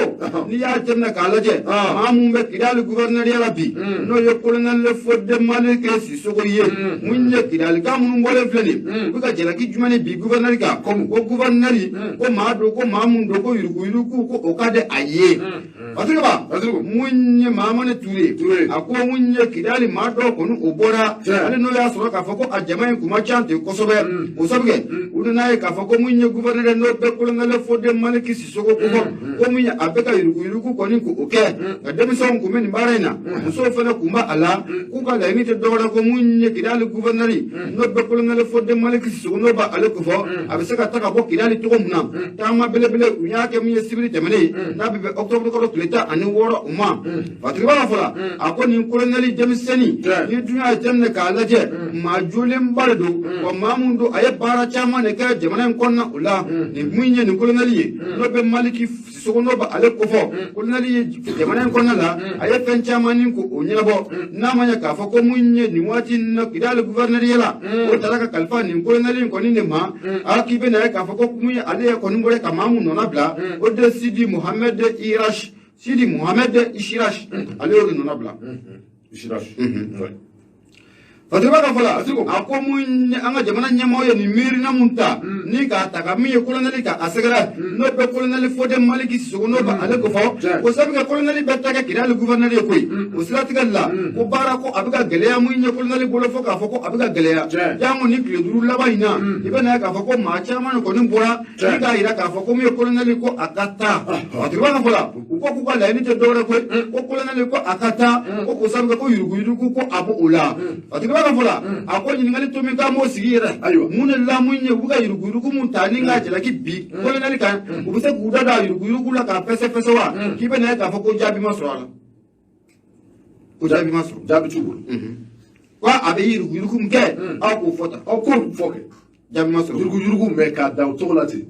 n'i y'a jateminɛ k'a lajɛ, maa mun bɛ Kidali gouverneur la bi, n'o ye colonel Fode Malick Sissoko ye, mun ye Kidalika minnu bɔlen filɛ nin, u bɛ ka jalaki jumɛn de bi gouverneur kan? Ko gouverneur ko maa don, ko maa mun don ko yuruguyurugu ko o ka di a ye. Fatirikɛba, mun ye Mahamani Ture, a ko mun ye Kidali maa dɔw kɔni o bɔra, hali n'o y'a sɔrɔ k'a fɔ ko a jama in kun ma ca ten kosɛbɛ. O sabu kɛ u nana ye k'a fɔ ko mun ye gouverneur, n'o bɛ colonel Fode Malick Sissoko ko fɔ, ko mun ye a bɛ ka yuruguyurugu kɔni k'o kɛ. Nka denmisɛnw kun bɛ nin baara in na, musow fana kun b'a la, k'u ka laɲini tɛ dɔwɛrɛ ko mun ye Kidali gouverneur, n'o bɛ colonel Fode Malick Sissoko, n'o b'ale ko fɔ a bɛ se ka ta ka bɔ Kidali cogo min na. Taama belebele u y'a kɛ mun ye sibiri tɛmɛnen, n'a bɛ bɛn octobre kalo tile 16 o ma. Fatirikɛba b'a fɔ la, a ko nin colonel denmisɛnnin ni dun y'a jateminɛ k'a lajɛ, maa jolenba de don, wa maa mun don, a ye baara caman de kɛ jamana in kɔnɔna o la. Nin mun ye nin colonel ye, n'o bɛ Malick Sissoko, n'o b'ale kofɔ, colonel ye jamana in kɔnɔna la, a ye fɛn caman ni k'o ɲɛnabɔ. N'a ma ɲɛ k'a fɔ ko mun ye nin waati in na Kidali gouverneur ye la, o taara ka kalifa nin colonel in kɔni de ma. A k'i bɛna ye k'a fɔ ko mun ye ale ye kɔni bɔra ka maa mun nɔna bila, o de Sidi Mohamed Irash, Sidi Mohamed Ishirash, ale y'o de nɔna bila. Ishirash. Fatiba ka fɔ la, a ko mun an ka jamana ɲɛmɔgɔ ye nin miirina mun ta ni k'a ta ka min ye kolonɛli ka a sɛgɛrɛ, n'o bɛ kolonɛli Fode Maliki Sisoko, n'o bɛ ale ko fɔ ko sabu kɛ kolonɛli bɛ ta kɛ Kidali gouverneur ye koyi. O siratigɛ la, ko baara ko a bɛ ka gɛlɛya mun ye kolonɛli bolo, fo k'a fɔ ko a bɛ ka gɛlɛya jango ni tile 5 laban in na. I bɛ na ye k'a fɔ ko maa caman de kɔni bɔra ni k'a yira k'a fɔ ko min ye kolonɛli ko a ka taa. Fatiba ka fɔ la, u ko k'u ka laɲini tɛ dɔwɛrɛ koyi, ko kolonɛli ko a ka taa, ko k'o sabu kɛ ko yuruguyurugu ko a b'o la. Fatiba ka fɔ la, a ko ɲininkali to min k'an b'o sigi yɛrɛ, mun de la mun ye u bɛ ka yuruguyurugu mun ta ni k'a jalaki bi kolonɛli kan, u bɛ se k'u da don a yuruguyurugu la k'a fɛsɛfɛsɛ wa? K'i bɛ na ye k'a fɔ ko jaabi ma sɔrɔ a la, ko jaabi ma sɔrɔ. Jaabi t'u bolo. Ko a bɛ yuruguyurugu min kɛ, aw k'o fɔ tan. Aw k'o fɔ kɛ. Jaabi ma sɔrɔ. Yuruguyurugu mɛ k'a da o cogo la ten.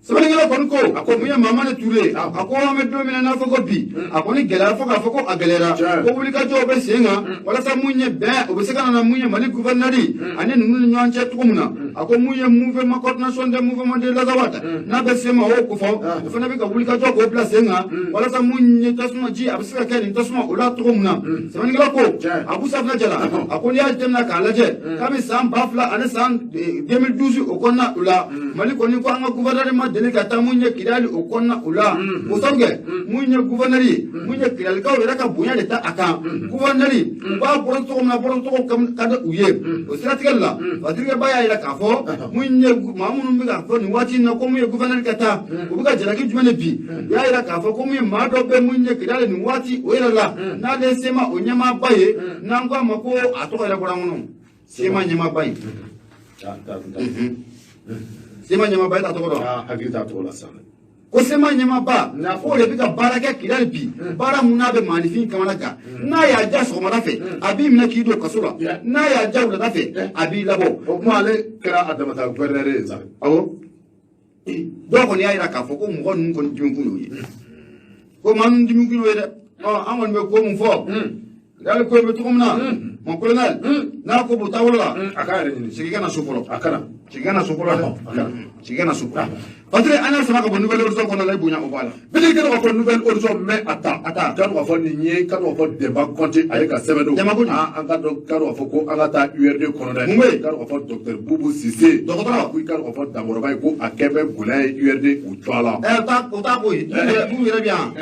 Sɛbɛnnikɛla kɔni ko, a ko mun ye Mamani Ture, a ko an bɛ don min na n'a fɔ ko bi, a kɔni gɛlɛya fo k'a fɔ ko a gɛlɛyara, ko wulikajɔw bɛ sen kan walasa mun ye bɛn o bɛ se ka na mun ye Mali gouverneur ani ninnu ni ɲɔgɔn cɛ cogo min na. A ko mun ye mouvement coordination des mouvements de l'Azawad n'a bɛ sen ma o ko fɔ, o fana bɛ ka wulikajɔ k'o bila sen kan walasa mun ye tasuma ji a bɛ se ka kɛ nin tasuma o la cogo min na. Sɛbɛnnikɛla ko, Abu Safina Jala, a ko n'i y'a jateminɛ k'a lajɛ, kabi san 2000 ani san 2012 o kɔnɔna o la, Mali kɔni ko an ka gouverneur ma deli ka taa mun ye Kidali o kɔnɔna o la. O sabu kɛ mun ye gouverneur ye, mun ye Kidalikaw yɛrɛ ka bonya de ta a kan. Gouverneur u b'a bɔrɔ cogo min na, bɔrɔ cogo ka di u ye. O siratigɛ la, Patrick Ba y'a yira k'a fɔ mun ye maa minnu bɛ k'a fɔ nin waati in na ko mun ye gouverneur ka taa, u bɛ ka jalaki jumɛn de bi? U y'a yira k'a fɔ ko mun ye maa dɔ bɛ mun ye Kidali nin waati o yɛrɛ la, n'ale ye CMA o ɲɛmaaba ye, n'an ko a ma ko a tɔgɔ yɛrɛ bɔra n kɔnɔ, CMA ɲɛmaaba in. CMA ɲɛmaaba, e t'a tɔgɔ dɔn? Hakili t'a tɔgɔ la sisan. Ko CMA ɲɛmaaba k'o de bɛ ka baara kɛ Kidali bi, baara mun n'a bɛ maaninfin kamana gan. N'a y'a ja sɔgɔmada fɛ, a b'i minɛ k'i don kaso la, n'a y'a ja wulada fɛ, a b'i labɔ. O tuma ale kɛra a damata gouverneur ye sa. Awɔ, dɔw kɔni y'a yira k'a fɔ ko mɔgɔ ninnu kɔni dimi kun y'o ye, ko maa ninnu dimi kun y'o ye dɛ. Ɔ, an kɔni bɛ ko mun fɔ Kidali ko in bɛ cogo min na, mon colonel, n'a ko b'o taabolo la, a k'a yɛrɛ ɲini. Sigi ka na so fɔlɔ. A kana. Sigi ka na so fɔlɔ dɛ, sigi ka na so fɔlɔ. Patrik, an y'a sama ka bɔ Nouvelle Horizon kɔnɔ la, i bonya o b'a la. Bili kɛnɛ ka fɔ Nouvelle Horizon mɛ a ta. A ta. K'a dɔn k'a fɔ nin ye, k'a dɔn k'a fɔ Demba Kɔnte a ye ka sɛbɛn don. Demba Kɔnte. An ka dɔn k'a dɔn k'a fɔ ko an ka taa URD kɔnɔ dɛ. Mun bɛ yen? K'a dɔn k'a fɔ docteur Boubou Cissé. Dɔgɔtɔrɔ. Ko i k'a dɔn k'a fɔ Dankɔrɔba ye ko a kɛ bɛ gɛlɛya ye URD u tɔgɔ la. Ɛ, o t'a ko ye. Boubou yɛrɛ bɛ yan.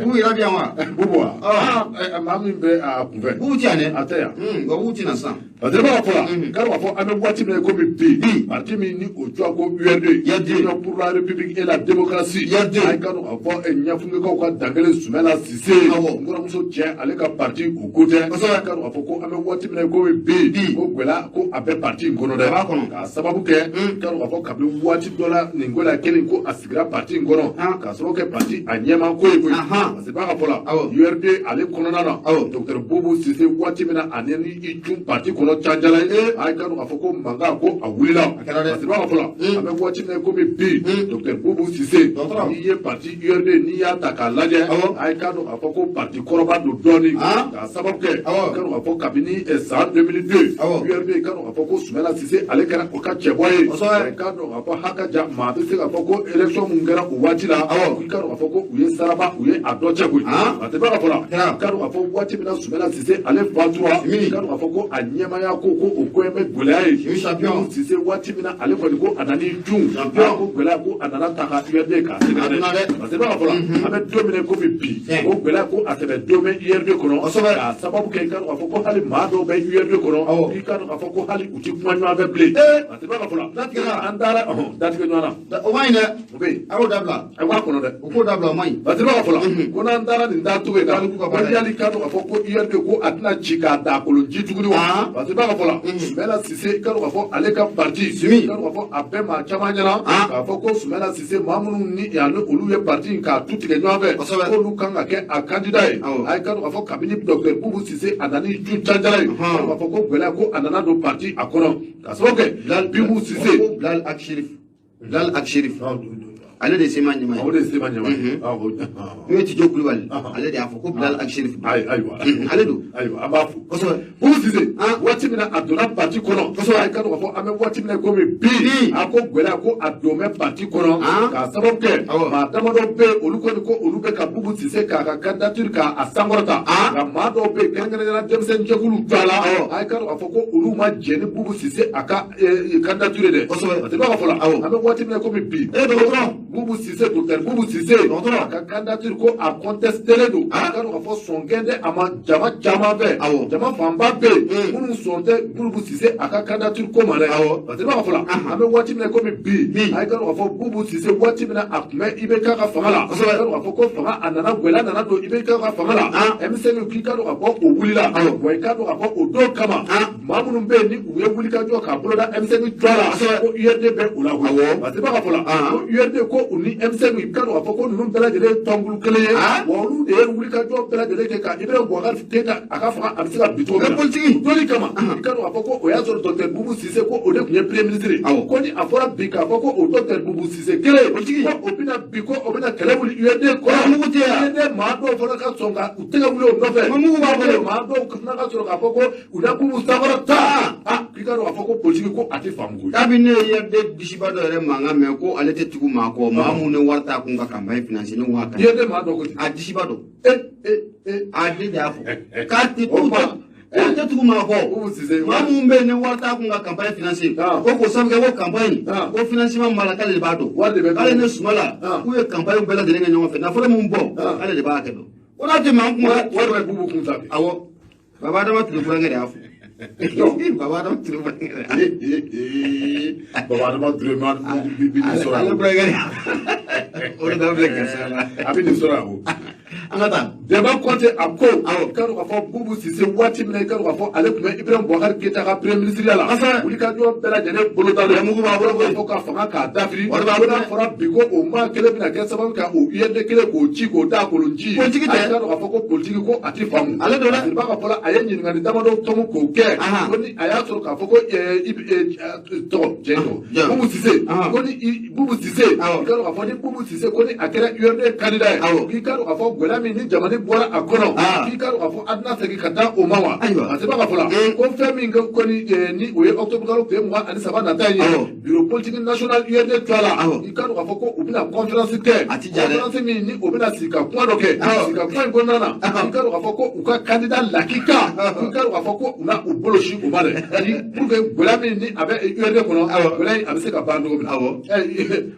Boubou yɛrɛ bɛ yan wa? Boubou wa? Aa, maa min bɛ a kunfɛ. Boubou ti yan dɛ. A tɛ yan. Nka Boubou ti na sisan. Parce que b'a fɔ la, k'a dɔn k'a fɔ an bɛ waati min na komi bi, parti min ni o tɔgɔ ko URD, URD, Union pour la République et la démocratie, URD, a k'a dɔn k'a fɔ ɲɛfungekaw ka dankelen Sumala Sise, n kɔrɔmuso cɛ, ale ka parti o ko tɛ, k'a dɔn k'a fɔ ko an bɛ waati min na komi bi, ko gɛlɛya ko a bɛ parti in kɔnɔ dɛ, a b'a kɔnɔ, k'a sababu kɛ, k'a dɔn k'a fɔ kabini waati dɔ la nin gɛlɛya kelen ko a sigira parti in kɔnɔ, k'a sababu kɛ parti a ɲɛmaa ko ye koyi, parce que b'a ka fɔ la, URD ale kɔnɔna na, docteur Boubou Cissé waati min na ani ni i cun parti kɔnɔ canjala ye, a k'a dɔn k'a fɔ ko mankan ko a wulila, parce que b'a ka fɔ la, an bɛ waati min na komi bi, docteur Boubou Cissé, n'i ye parti URD n'i y'a ta k'a lajɛ, a k'a dɔn k'a fɔ ko parti kɔrɔba don dɔɔnin, k'a sababu kɛ, k'a dɔn k'a fɔ kabini san 2002 URD, k'a dɔn k'a fɔ ko Sumala Sise ale kɛra o ka cɛbɔ ye, k'a dɔn k'a fɔ haka ja maa bɛ se k'a fɔ ko élection mun kɛra o waati la, k'a dɔn k'a fɔ ko u ye saraba u ye a dɔ cɛ koyi, parce que b'a ka fɔ la, k'a dɔn k'a fɔ waati min na Sumala Sise ale fatura, k'a dɔn k'a fɔ ko a ɲɛmaaya ko o ko bɛ gɛlɛya ye, Sise waati min na ale kɔni ko a nan'i jun, ko gɛlɛya ko a nana ta ka URD k'a sɛgɛrɛ dɛ, parce que b'a ka fɔ la, an bɛ don min na komi bi, o gɛlɛya ko a tɛmɛ don bɛ URD kɔnɔ, k'a sababu kɛ k'a dɔn k'a fɔ ko hali maa dɔw bɛ URD kɔnɔ, k'i k'a dɔn k'a fɔ ko hali u ti kuma ɲɔgɔn fɛ bilen, parce que b'a ka fɔ la, an taara datigɛ ɲɔgɔn na, o man ɲi dɛ, o bɛ yen, a y'o dabila, a b'a kɔnɔ dɛ, o k'o dabila, o man ɲi, parce que b'a ka fɔ la, ko n'an taara nin dacogo in na, ko yali k'a dɔn k'a fɔ ko URD ko a tɛna ci k'a da kolon ji tuguni wa, parce que b'a ka fɔ la, Sumala Sise k'a dɔn k'a fɔ ale ka parti, k'a dɔn k'a fɔ a bɛɛ maa caman ɲɛna, k'a fɔ ko Sumala Sise maa minnu ni ani olu ye parti in k'a tu tigɛ ɲɔgɔn fɛ, k'olu kan ka kɛ a candidat ye, a ye k'a dɔn k'a fɔ kabini docteur Boubou Cissé a nan'i jun canjala ye, k'a dɔn k'a fɔ ko gɛlɛya ko a nana don parti a kɔnɔ, k'a sababu kɛ Boubou Cissé. Bilal Ag Cherif, Bilal Ag Cherif. Ale de ye CMA ɲɛmaa ye. O de ye CMA ɲɛmaa ye. N'o ye Tijo Kulubali, ale de y'a fɔ ko Bilal Ag Acherif. Ayiwa. Ale don. Ayiwa, an b'a fo. Kosɛbɛ. Bubu Sise, waati min na a donna parti kɔnɔ. Kosɛbɛ. A ye ka dɔn k'a fɔ an bɛ waati min na komi bi. A ko gɛlɛya ko a don bɛ parti kɔnɔ. K'a sababu kɛ. Maa damadɔ bɛ yen, olu kɔni ko olu bɛ ka Bubu Sise k'a ka candidature k'a sankɔrɔta. Nka maa dɔw bɛ yen, kɛrɛnkɛrɛnnenya la denmisɛnnin jɛkuluw to a la. A ye ka dɔn k'a fɔ ko olu ma jɛn ni Bubu Sise a ka candidature dɛ. Kosɛbɛ. Parce que b'a fɔ la. An bɛ waati min na komi bi. Dɔgɔtɔrɔ. Bubu Sise, docteur Bubu Sise. Dɔgɔtɔrɔ. A ka candidature ko a contesté don. A ka dɔn k'a fɔ sɔn kɛn tɛ a ma jama caman fɛ. Jama fanba bɛ yen minnu sɔn tɛ Bubu Sise a ka candidature ko ma dɛ. Parce que b'a fɔ la, an bɛ waati min na komi bi. A ye ka dɔn k'a fɔ Bubu Sise waati min na a tun bɛ IBK ka fanga la. Kosɛbɛ. A ka dɔn k'a fɔ ko fanga a nana gɛlɛya nana don IBK ka fanga la. M5 k'i ka dɔn k'a fɔ o wulila. Wa i ka dɔn k'a fɔ o don kama. Maa minnu bɛ yen ni u ye wulikajɔ k'a boloda M5 jɔ la. Ko URD bɛ o la koyi. Parce que b'a fɔ la, ko URD ko u ni M5 i ka dɔn k'a fɔ ko ninnu bɛɛ lajɛlen ye tɔnkulu kelen ye. Wa olu de ye wulikajɔ bɛɛ lajɛlen kɛ ka Ibrahim Boubacar Keïta a ka fanga a bɛ se ka bin cogo min na. Politique. Dɔnni kama i ka dɔn k'a fɔ ko o y'a sɔrɔ docteur Bubu Sise ko o de tun ye premier ministre ye. Ko ni a fɔra bi k'a fɔ ko o docteur Bubu Sise kelen. Politique. Ko o bɛna bi ko o bɛna kɛlɛ wuli URD kɔrɔ. Mugu tɛ yan. URD maa dɔw fana ka sɔn ka u tɛgɛ wuli o nɔfɛ. Mugu b'a bolo. Maa dɔw fana ka sɔrɔ k'a fɔ ko u na Bubu sankɔrɔta. K'i ka dɔn k'a fɔ ko politique ko a tɛ faamu koyi. Kabini ne ye URD disiba dɔ yɛrɛ mankan mɛn ko ale tɛ tugu maa kɔ, maa mun ni wari t'a kun ka campagne financer, ne ko a ka ɲi. URD maa dɔw ko ten. A disiba dɔ. A de y'a fɔ k'a tɛ O tugu ma. k'a tɛ tugu maa kɔ. Bubu Sise. Maa mun bɛ yen ni wari t'a kun ka campagne financer. Ko k'o sababu kɛ ko campagne. Ko financement b'a la k'ale de b'a dɔn. Wari de bɛ. K'ale ni Sumala k'u ye campagne bɛɛ lajɛlen kɛ ɲɔgɔn fɛ, nafolo mun bɔ k'ale de b'a kɛ dɔn. Ko n'a tɛ maa kun. Wari bɛ Bubu kun ta bi. Awɔ. Baba Adama Ture burankɛ de y'a fɔ. Baba Adama Ture burankɛ de y'a fɔ. Baba Adama Ture ma bi nin sɔrɔ. Ale burankɛ de y'a fɔ. O de b'an filɛ gɛrɛsɛgɛ la. A bɛ nin sɔrɔ yan o. An ka taa. Dɛmɛ Kɔnte a ko. I ka dɔn k'a fɔ Bubu Sise waati min na i ka dɔn k'a fɔ ale tun bɛ Ibrahim Boubacar Keïta ka premier ministre ya la. Kosɛbɛ. Wulikajɔ bɛɛ lajɛlen bolodalen. Mugu b'a bolo koyi. Ko ka fanga k'a dafiri. Wari b'a Ko bolo. n'a fɔra bi ko o maa kelen bɛna kɛ sababu ka o URD kelen k'o ci k'o da kolon ci. Politique tɛ. A ka dɔn k'a fɔ ko politique ko a tɛ faamu. Ale don dɛ. A b'a ka fɔ la a ye ɲininkali damadɔ tɔmɔ k'o kɛ. Ko ni a y'a sɔrɔ k'a fɔ ko tɔgɔ cɛ tɔgɔ. Bubu Sise. Ko ni Bubu Sise. I ka dɔn k'a fɔ ni Bubu Sise ko ni a kɛra URD candidat ye. K'i ka dɔn k'a fɔ gɛlɛya min ni jamana bɔra a kɔnɔ. K'i ka dɔn k'a fɔ a tɛna segin ka taa o ma wa. Ayiwa. A tɛ b'a fɔ la. Ko fɛn min kɔni ni o ye octobre kalo tile 23 nata in ye. Bureau politique national URD to a la. I ka dɔn k'a fɔ ko u bɛna conférence kɛ. A ti ja dɛ. Conférence min ni o bɛna sigi ka kuma dɔ kɛ. Sigi ka kuma in kɔnɔna na. I ka dɔn k'a fɔ ko u ka candidat lakika. I ka dɔn k'a fɔ ko u na u bolo si o ma dɛ. Pour que gɛlɛya min ni a bɛ URD kɔnɔ. Gɛlɛya in a bɛ se ka ban cogo min na.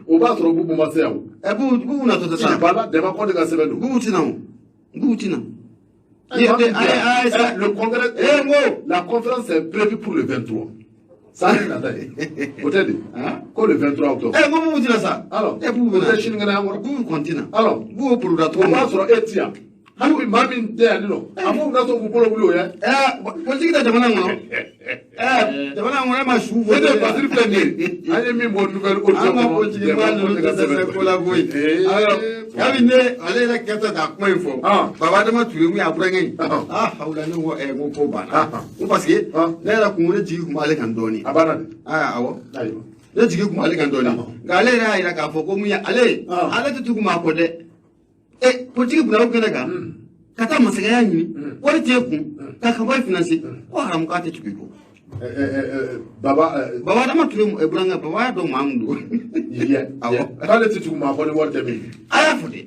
O b'a sɔrɔ Bubu ma se yan o. Bubu natɔ tɛ sa. Baba Dɛmɛ Kɔnte ka sɛbɛn don. Bubu tɛ na o. Bubu tɛ na. Le congrès, la conférence est prévue pour le 23. Ça, c'est o tɛ de. Ko le 23 octobre. Ko Bubu tɛ na sa. Alors, Bubu bɛ na. O tɛ sinikɛnɛ an kɔrɔ. Bubu kɔni tɛ na. Alors, Bubu poroda cogo o min. b'a sɔrɔ e ti yan. Hali bi maa min tɛ yan nɔ, a m'o na sɔn k'u bolo wuli o ye. Politique tɛ jamana in kɔnɔ. Jamana in kɔnɔ e ma su fɔ. E de Basiri filɛ nin ye. An ye min bɔ nouvelle audio An ka politique maa ninnu tɛ dɛsɛ ko la koyi. Kabini ne ale yɛrɛ kɛtɔ ka kuma in fɔ. Baba Adama Ture mun y'a burankɛ ye. Hawula ne ko n ko ko banna. Ko parce que ne yɛrɛ kun ne jigi kun b'ale kan dɔɔnin. A banna de. Awɔ. Ayiwa. Ne jigi kun b'ale kan dɔɔnin. Nka ale yɛrɛ y'a jira k'a fɔ ko mun ye ale ye. Ale tɛ tugu maa kɔ dɛ. Politique kunna o kɛnɛ kan. Ka taa masakɛya ɲini. Wari t'e kun. Ka campagne financer. Ko haramu k'a tɛ tugu i kɔ. Baba. Baba Adama Ture burankɛ Baba y'a dɔn maa min don. Awɔ. K'ale tɛ tugu maa kɔ ni wari tɛ min. A y'a fɔ dɛ.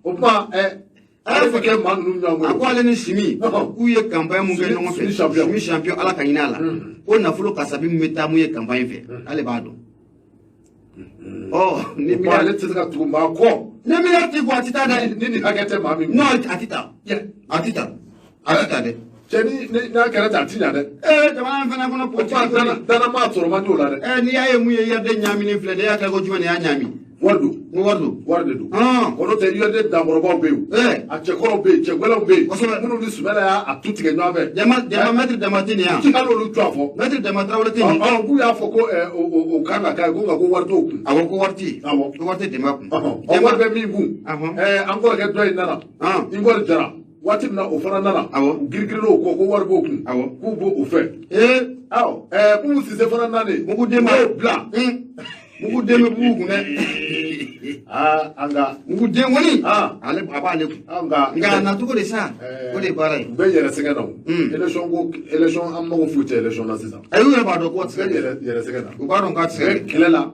O tuma ale tɛ kɛ maa ninnu ɲɔgɔn bolo. A ko ale ni Simi k'u ye campagne mun kɛ ɲɔgɔn fɛ. Simi champion Ala ka hinɛ a la. Ko nafolo kasabi min bɛ taa mun ye campagne fɛ ale b'a dɔn. Ni miliyari ale tɛ se ka tugu maa kɔ. Ni miliyari t'i kɔ a tɛ taa dɛ. Ni nin hakɛ tɛ maa min kun. Non a tɛ taa. A tɛ taa. A tɛ taa dɛ. Cɛ ni n'a kɛra tan a ti ɲa dɛ. Jamana in fana kɔnɔ politique. Danama sɔrɔ man di o la dɛ. N'i y'a ye mun ye URD ɲaaminen filɛ nin ye, e y'a kɛ ko jumɛn de y'a ɲaami. Wari don. N ko wari don. Wari de don. O n'o tɛ URD dankɔrɔbaw bɛ yen. A cɛkɔrɔw bɛ yen, cɛgɛlɛnw bɛ yen. Kosɛbɛ. Minnu ni Sumala y'a tu tigɛ ɲɔgɔn fɛ. Jama maître Dama tɛ nin yan. Ti hali olu tu a fɔ. Maître Dama Tarawele tɛ nin. K'u y'a fɔ ko o kan ka k'a ye ko nka ko wari t'o kun. Awɔ ko wari tɛ yen. Awɔ. Ko wari tɛ Dɛmɛ kun. O wari bɛ min kun. An kɔrɔkɛ dɔ in nana. Ngɔri Jara. Waati min na o fana nana. Awɔ. U girigirila o kɔ ko wari b'o kun. Awɔ. K'u b'o fɛ. Awɔ. Bubu Sise fana nalen. Mugu den ma bila. Mugu den bɛ Bubu kun dɛ. Aa, an ka Muguden kɔni, Ah. ale a b'ale kun. An ka Nka a nacogo de sa, o de ye baara ye. U bɛ yɛrɛ sɛgɛn na o. Élection ko, élection, an mago foyi tɛ élection na sisan. Ayi, u yɛrɛ b'a dɔn k'o tɛ U se bɛ ka kɛ. yɛrɛ sɛgɛn na. U b'a dɔn k'a tɛ se U ka bɛ kɛ. kɛlɛ la.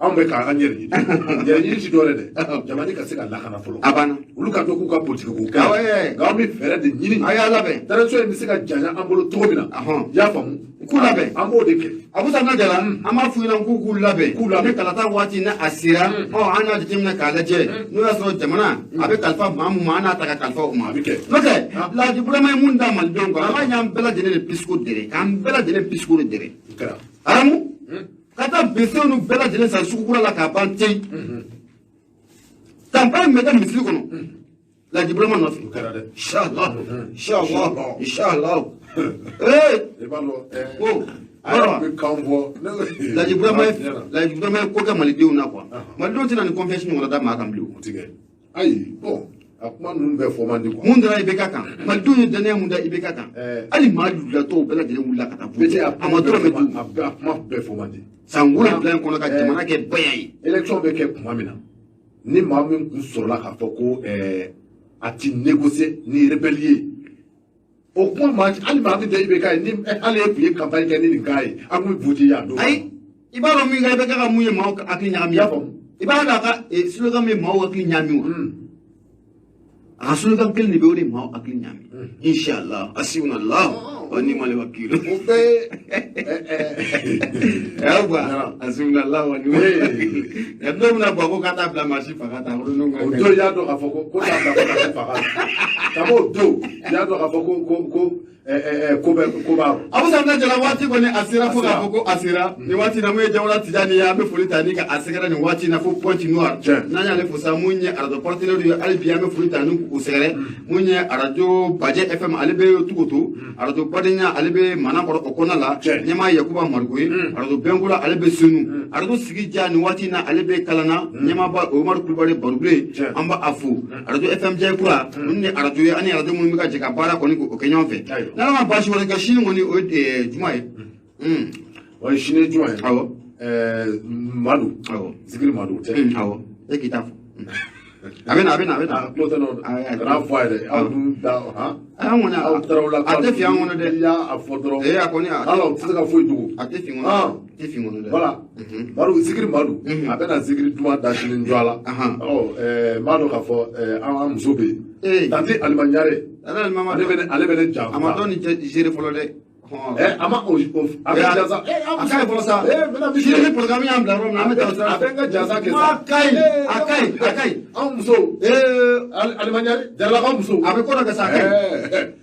Anw bɛ k'an ka yɛrɛ ɲini. Yɛrɛ ɲini ti dɔwɛrɛ dɛ. Jamana ka se ka lakana fɔlɔ. A banna. Olu ka dɔn k'u ka politique ko Awɔ, kɛlɛ. ɛɛ. Nka an bɛ fɛɛrɛ de ɲini. A y'a labɛn. Transition in bɛ se ka janya an bolo cogo min na. I y'a faamu. U k'u labɛn. An b'o de kɛ. Abusa n'a jara, an b'a f'u ɲɛna k'u k'u labɛn. K'u labɛn. Ni kalata waati ni a sera, ɔ, an y'a jateminɛ k'a lajɛ, n'o y'a sɔrɔ jamana a bɛ kalifa maa mun ma, an n'a ta ka kalifa o ma. A bɛ kɛ. N'o tɛ, Laji Burama ye mun da malidenw kan, an b'a ɲɛ an bɛɛ lajɛlen de pisiko dɛrɛ, k'an bɛɛ lajɛlen pisiko de dɛrɛ. O kɛra. Aramu ka taa besew nu bɛɛ lajɛlen san sugu kura la k'a ban teyi. Campagne bɛ kɛ misiri kɔnɔ Laji Burama nɔfɛ. O kɛra dɛ. Inshallah, inshallah, inshallah. Ee! I b'a dɔn. Ko A yɛrɛ bɛ kan fɔ. Laji Burama ye Tiɲɛ na. Laji Burama ye ko kɛ malidenw na quoi. Malidenw tɛna ni confiance ɲɔgɔnna da maa kan bilen. O ti kɛ. Ayi, bon, a kuma ninnu bɛɛ fɔ man di quoi. Mun dara IBK kan, malidenw ye danaya mun da IBK kan, Ɛɛ. hali maa lujuratɔw bɛɛ lajɛlen wulila ka taa Bɛɛ voter. A ma dɔrɔmɛ d'u ma. A kuma bɛɛ fɔ man di. San 7 in kɔnɔ ka Ɛɛ. jamana kɛ baya ye. Élection bɛ kɛ tuma min na, ni maa min kun sɔrɔla k'a fɔ ko a ti négocier ni rebelle ye, o kuma maa hali maa min tɛ IBK ye, ni hali e tun ye campagne kɛ ni nin k'a ye, an kun bɛ voter yan don. Ayi, i b'a dɔn min ka IBK ka mun ye maaw hakili ɲagami. I y'a faamu. I b'a dɔn a ka slogan min maaw hakili ɲagami wa? A ka slogan kelen de bɛ, o de ye maaw hakili ɲagami: inshallah, hasbunallah wa ni'mal wakil. O bɛɛ ye Ayiwa, hasbunallah wa ni'mal wakil. Ɛ, dɔw bɛna bɔ ko k'a t'a bila maa si faga ta. O don i y'a dɔn k'a fɔ ko t'a bila ko ka faga kab'o don, i y'a dɔn k'a fɔ ko ko bɛ ko b'a rɔ. Abusa n'a jara, waati kɔni a sera fo k'a fɔ ko a sera nin waati na. Mun ye Jawara Tijani ye, an bɛ foli ta ni ka a sɛgɛrɛ nin waati na fo Pointe Noire. N'an y'ale fo sa, mun ye arajo partenaire ye, hali bi an bɛ foli ta ni k'u sɛgɛrɛ. Mun ye arajo Bajɛ FM, ale bɛ Tuguto. Arajo Badenya, ale bɛ Manakɔrɔ o kɔnɔna la, ɲɛmaa Yakuba Mariko ye. Arajo Bɛnkola, ale bɛ Senu. Arajo Sigi Ja nin waati in na, ale bɛ Kalana, ɲɛmaaba Umaru Kulubali Barubilen, an b'a fo. Arajo FM Jayikura, ninnu ni arajo ye, ani arajo minnu bɛ ka jɛ ka baara kɔni k'o kɛ ɲɔgɔn fɛ. N'Ala ma baasi wɛrɛ kɛ, sini kɔni o ye juma ye. O ye sini ye juma ye. Awɔ. Madu. Awɔ. Zikiri Madu tɛ. Awɔ, e k'i ta fɔ. A bɛ na, a bɛ na, a bɛ na. A tulo tɛ nɔ. Kana fɔ a ye dɛ. Aw dun da han. An kɔni Aw taara o la. A tɛ fi an kɔnɔ dɛ. N'i y'a fɔ dɔrɔn. Ee, a kɔni a Hali o tɛ se ka foyi dogo. A tɛ fi kɔnɔ. A tɛ fi kɔnɔ dɛ. Voilà. Madu, Zikiri Madu. A bɛna zikiri duman da sini jɔ a la. Ɔ, n b'a dɔn k'a fɔ an muso bɛ yen. Ee. Tanti Alima Ɲare. Ale ma Ale bɛ ne janfa. A ma dɔn nin gérer fɔlɔ dɛ. A ma o a bɛ jansa. A ka ɲi fɔlɔ sa. N bɛna min Sini ni programme y'an bila yɔrɔ min na, an bɛ taa o sira. A bɛ n ka jansa kɛ sa. A ka ɲi, a ka ɲi, a ka ɲi. Anw musow. Alima Ɲare, Jaralakaw musow. A bɛ ko dɔ kɛ sa, a ka ɲi.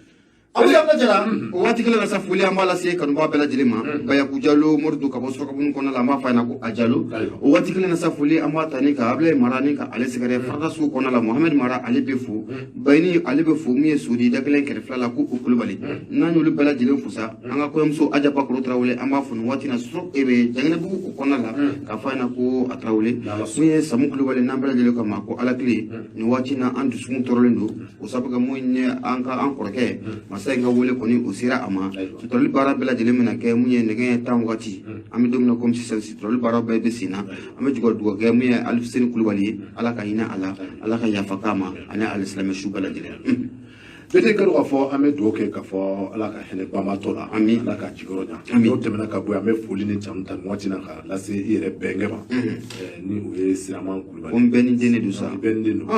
Abusa Abdala Jara, o waati kelen na sa, foli an b'a lase kanubaga bɛɛ lajɛlen ma. Bayaku Jalo Morido ka bɔ Sɔrɔkabuni kɔnɔna la, an b'a fɔ a ɲɛna ko a Jalo. O waati kelen na sa, foli an b'a ta ni ka Abulaye Mara ni ka ale sɛgɛrɛ Farada sugu kɔnɔna la. Mohamed Mara, ale bɛ fo. Bayini, ale bɛ fo. Min ye Sodi da kelen kɛrɛfɛla la, ko o Kulubali. N'an y'olu bɛɛ lajɛlen fo sa, an ka kɔɲɔmuso Ajaba Kolo Tarawele, an b'a fo nin waati in na sɔrɔ Jangɛnɛbugu o kɔnɔna la, k'a fɔ a ɲɛna ko a Tarawele. Min ye Samu Kulubali, n'an bɛɛ lajɛlen kama ko Alakile, nin waati in na an dusukun tɔɔrɔlen don o sabu kɛ mun ye an ka an kɔrɔkɛ masa in ka wele kɔni o sera a ma. Suturali baara bɛɛ lajɛlen bɛna kɛ mun ye nɛgɛ 10 waati. An bɛ don min na komi sisan, suturali baara bɛɛ bɛ sen na. An bɛ jɔ dugawu kɛ mun ye Alifuseni Kulubali ye, Ala ka hinɛ a la, Ala ka yafa k'a ma, ani alisilamɛ su bɛɛ lajɛlen. Bɛɛ ka dɔn k'a fɔ an bɛ dugawu kɛ k'a fɔ Ala ka hinɛ banbaatɔ la. Ami. Ala ka jigiyɔrɔ ɲa. Ami. N'o tɛmɛna ka bɔ yen, an bɛ foli ni tanu ta nin waati in na k'a lase i yɛrɛ bɛnkɛ ma. Ni o ye Siraman Kulubali. Ko n bɛɛ ni den de don sa. I bɛɛ ni den don.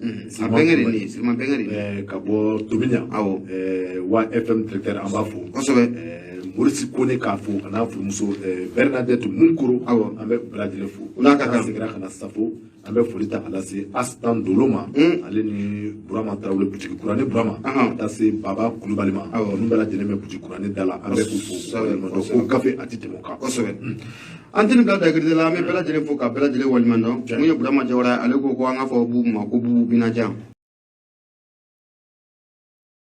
A bɛnkɛ de nin ye, Siraman bɛnkɛ de nin ye. Ka bɔ Tominian. Awɔ. Wa FM directeur, an b'a fo. Kosɛbɛ. Morisi Kone k'a fo, ka n'a furumuso Bernadette Munkoro. Awɔ. An bɛ bɛɛ lajɛlen fo. O n'a ka kan. N'an seginna ka na Safo, an bɛ foli ta ka lase Asitan Dolo ma. Ale ni Burama Tarawele, butigi kurani Burama. Ka taa se Baba Kulubali ma. Awɔ. Ninnu bɛɛ lajɛlen bɛ butigi kurani da la. An bɛ k'u fo. Kosɛbɛ. Ko gafe a ti tɛmɛ o kan. Kosɛbɛ. An tɛ nin bila dagiride la, an bɛ bɛɛ lajɛlen fo ka bɛɛ lajɛlen waleɲuman dɔn. Mun ye Burama Jawara ye, ale ko ko an k'a fɔ Bubu ma ko Bubu Binajan.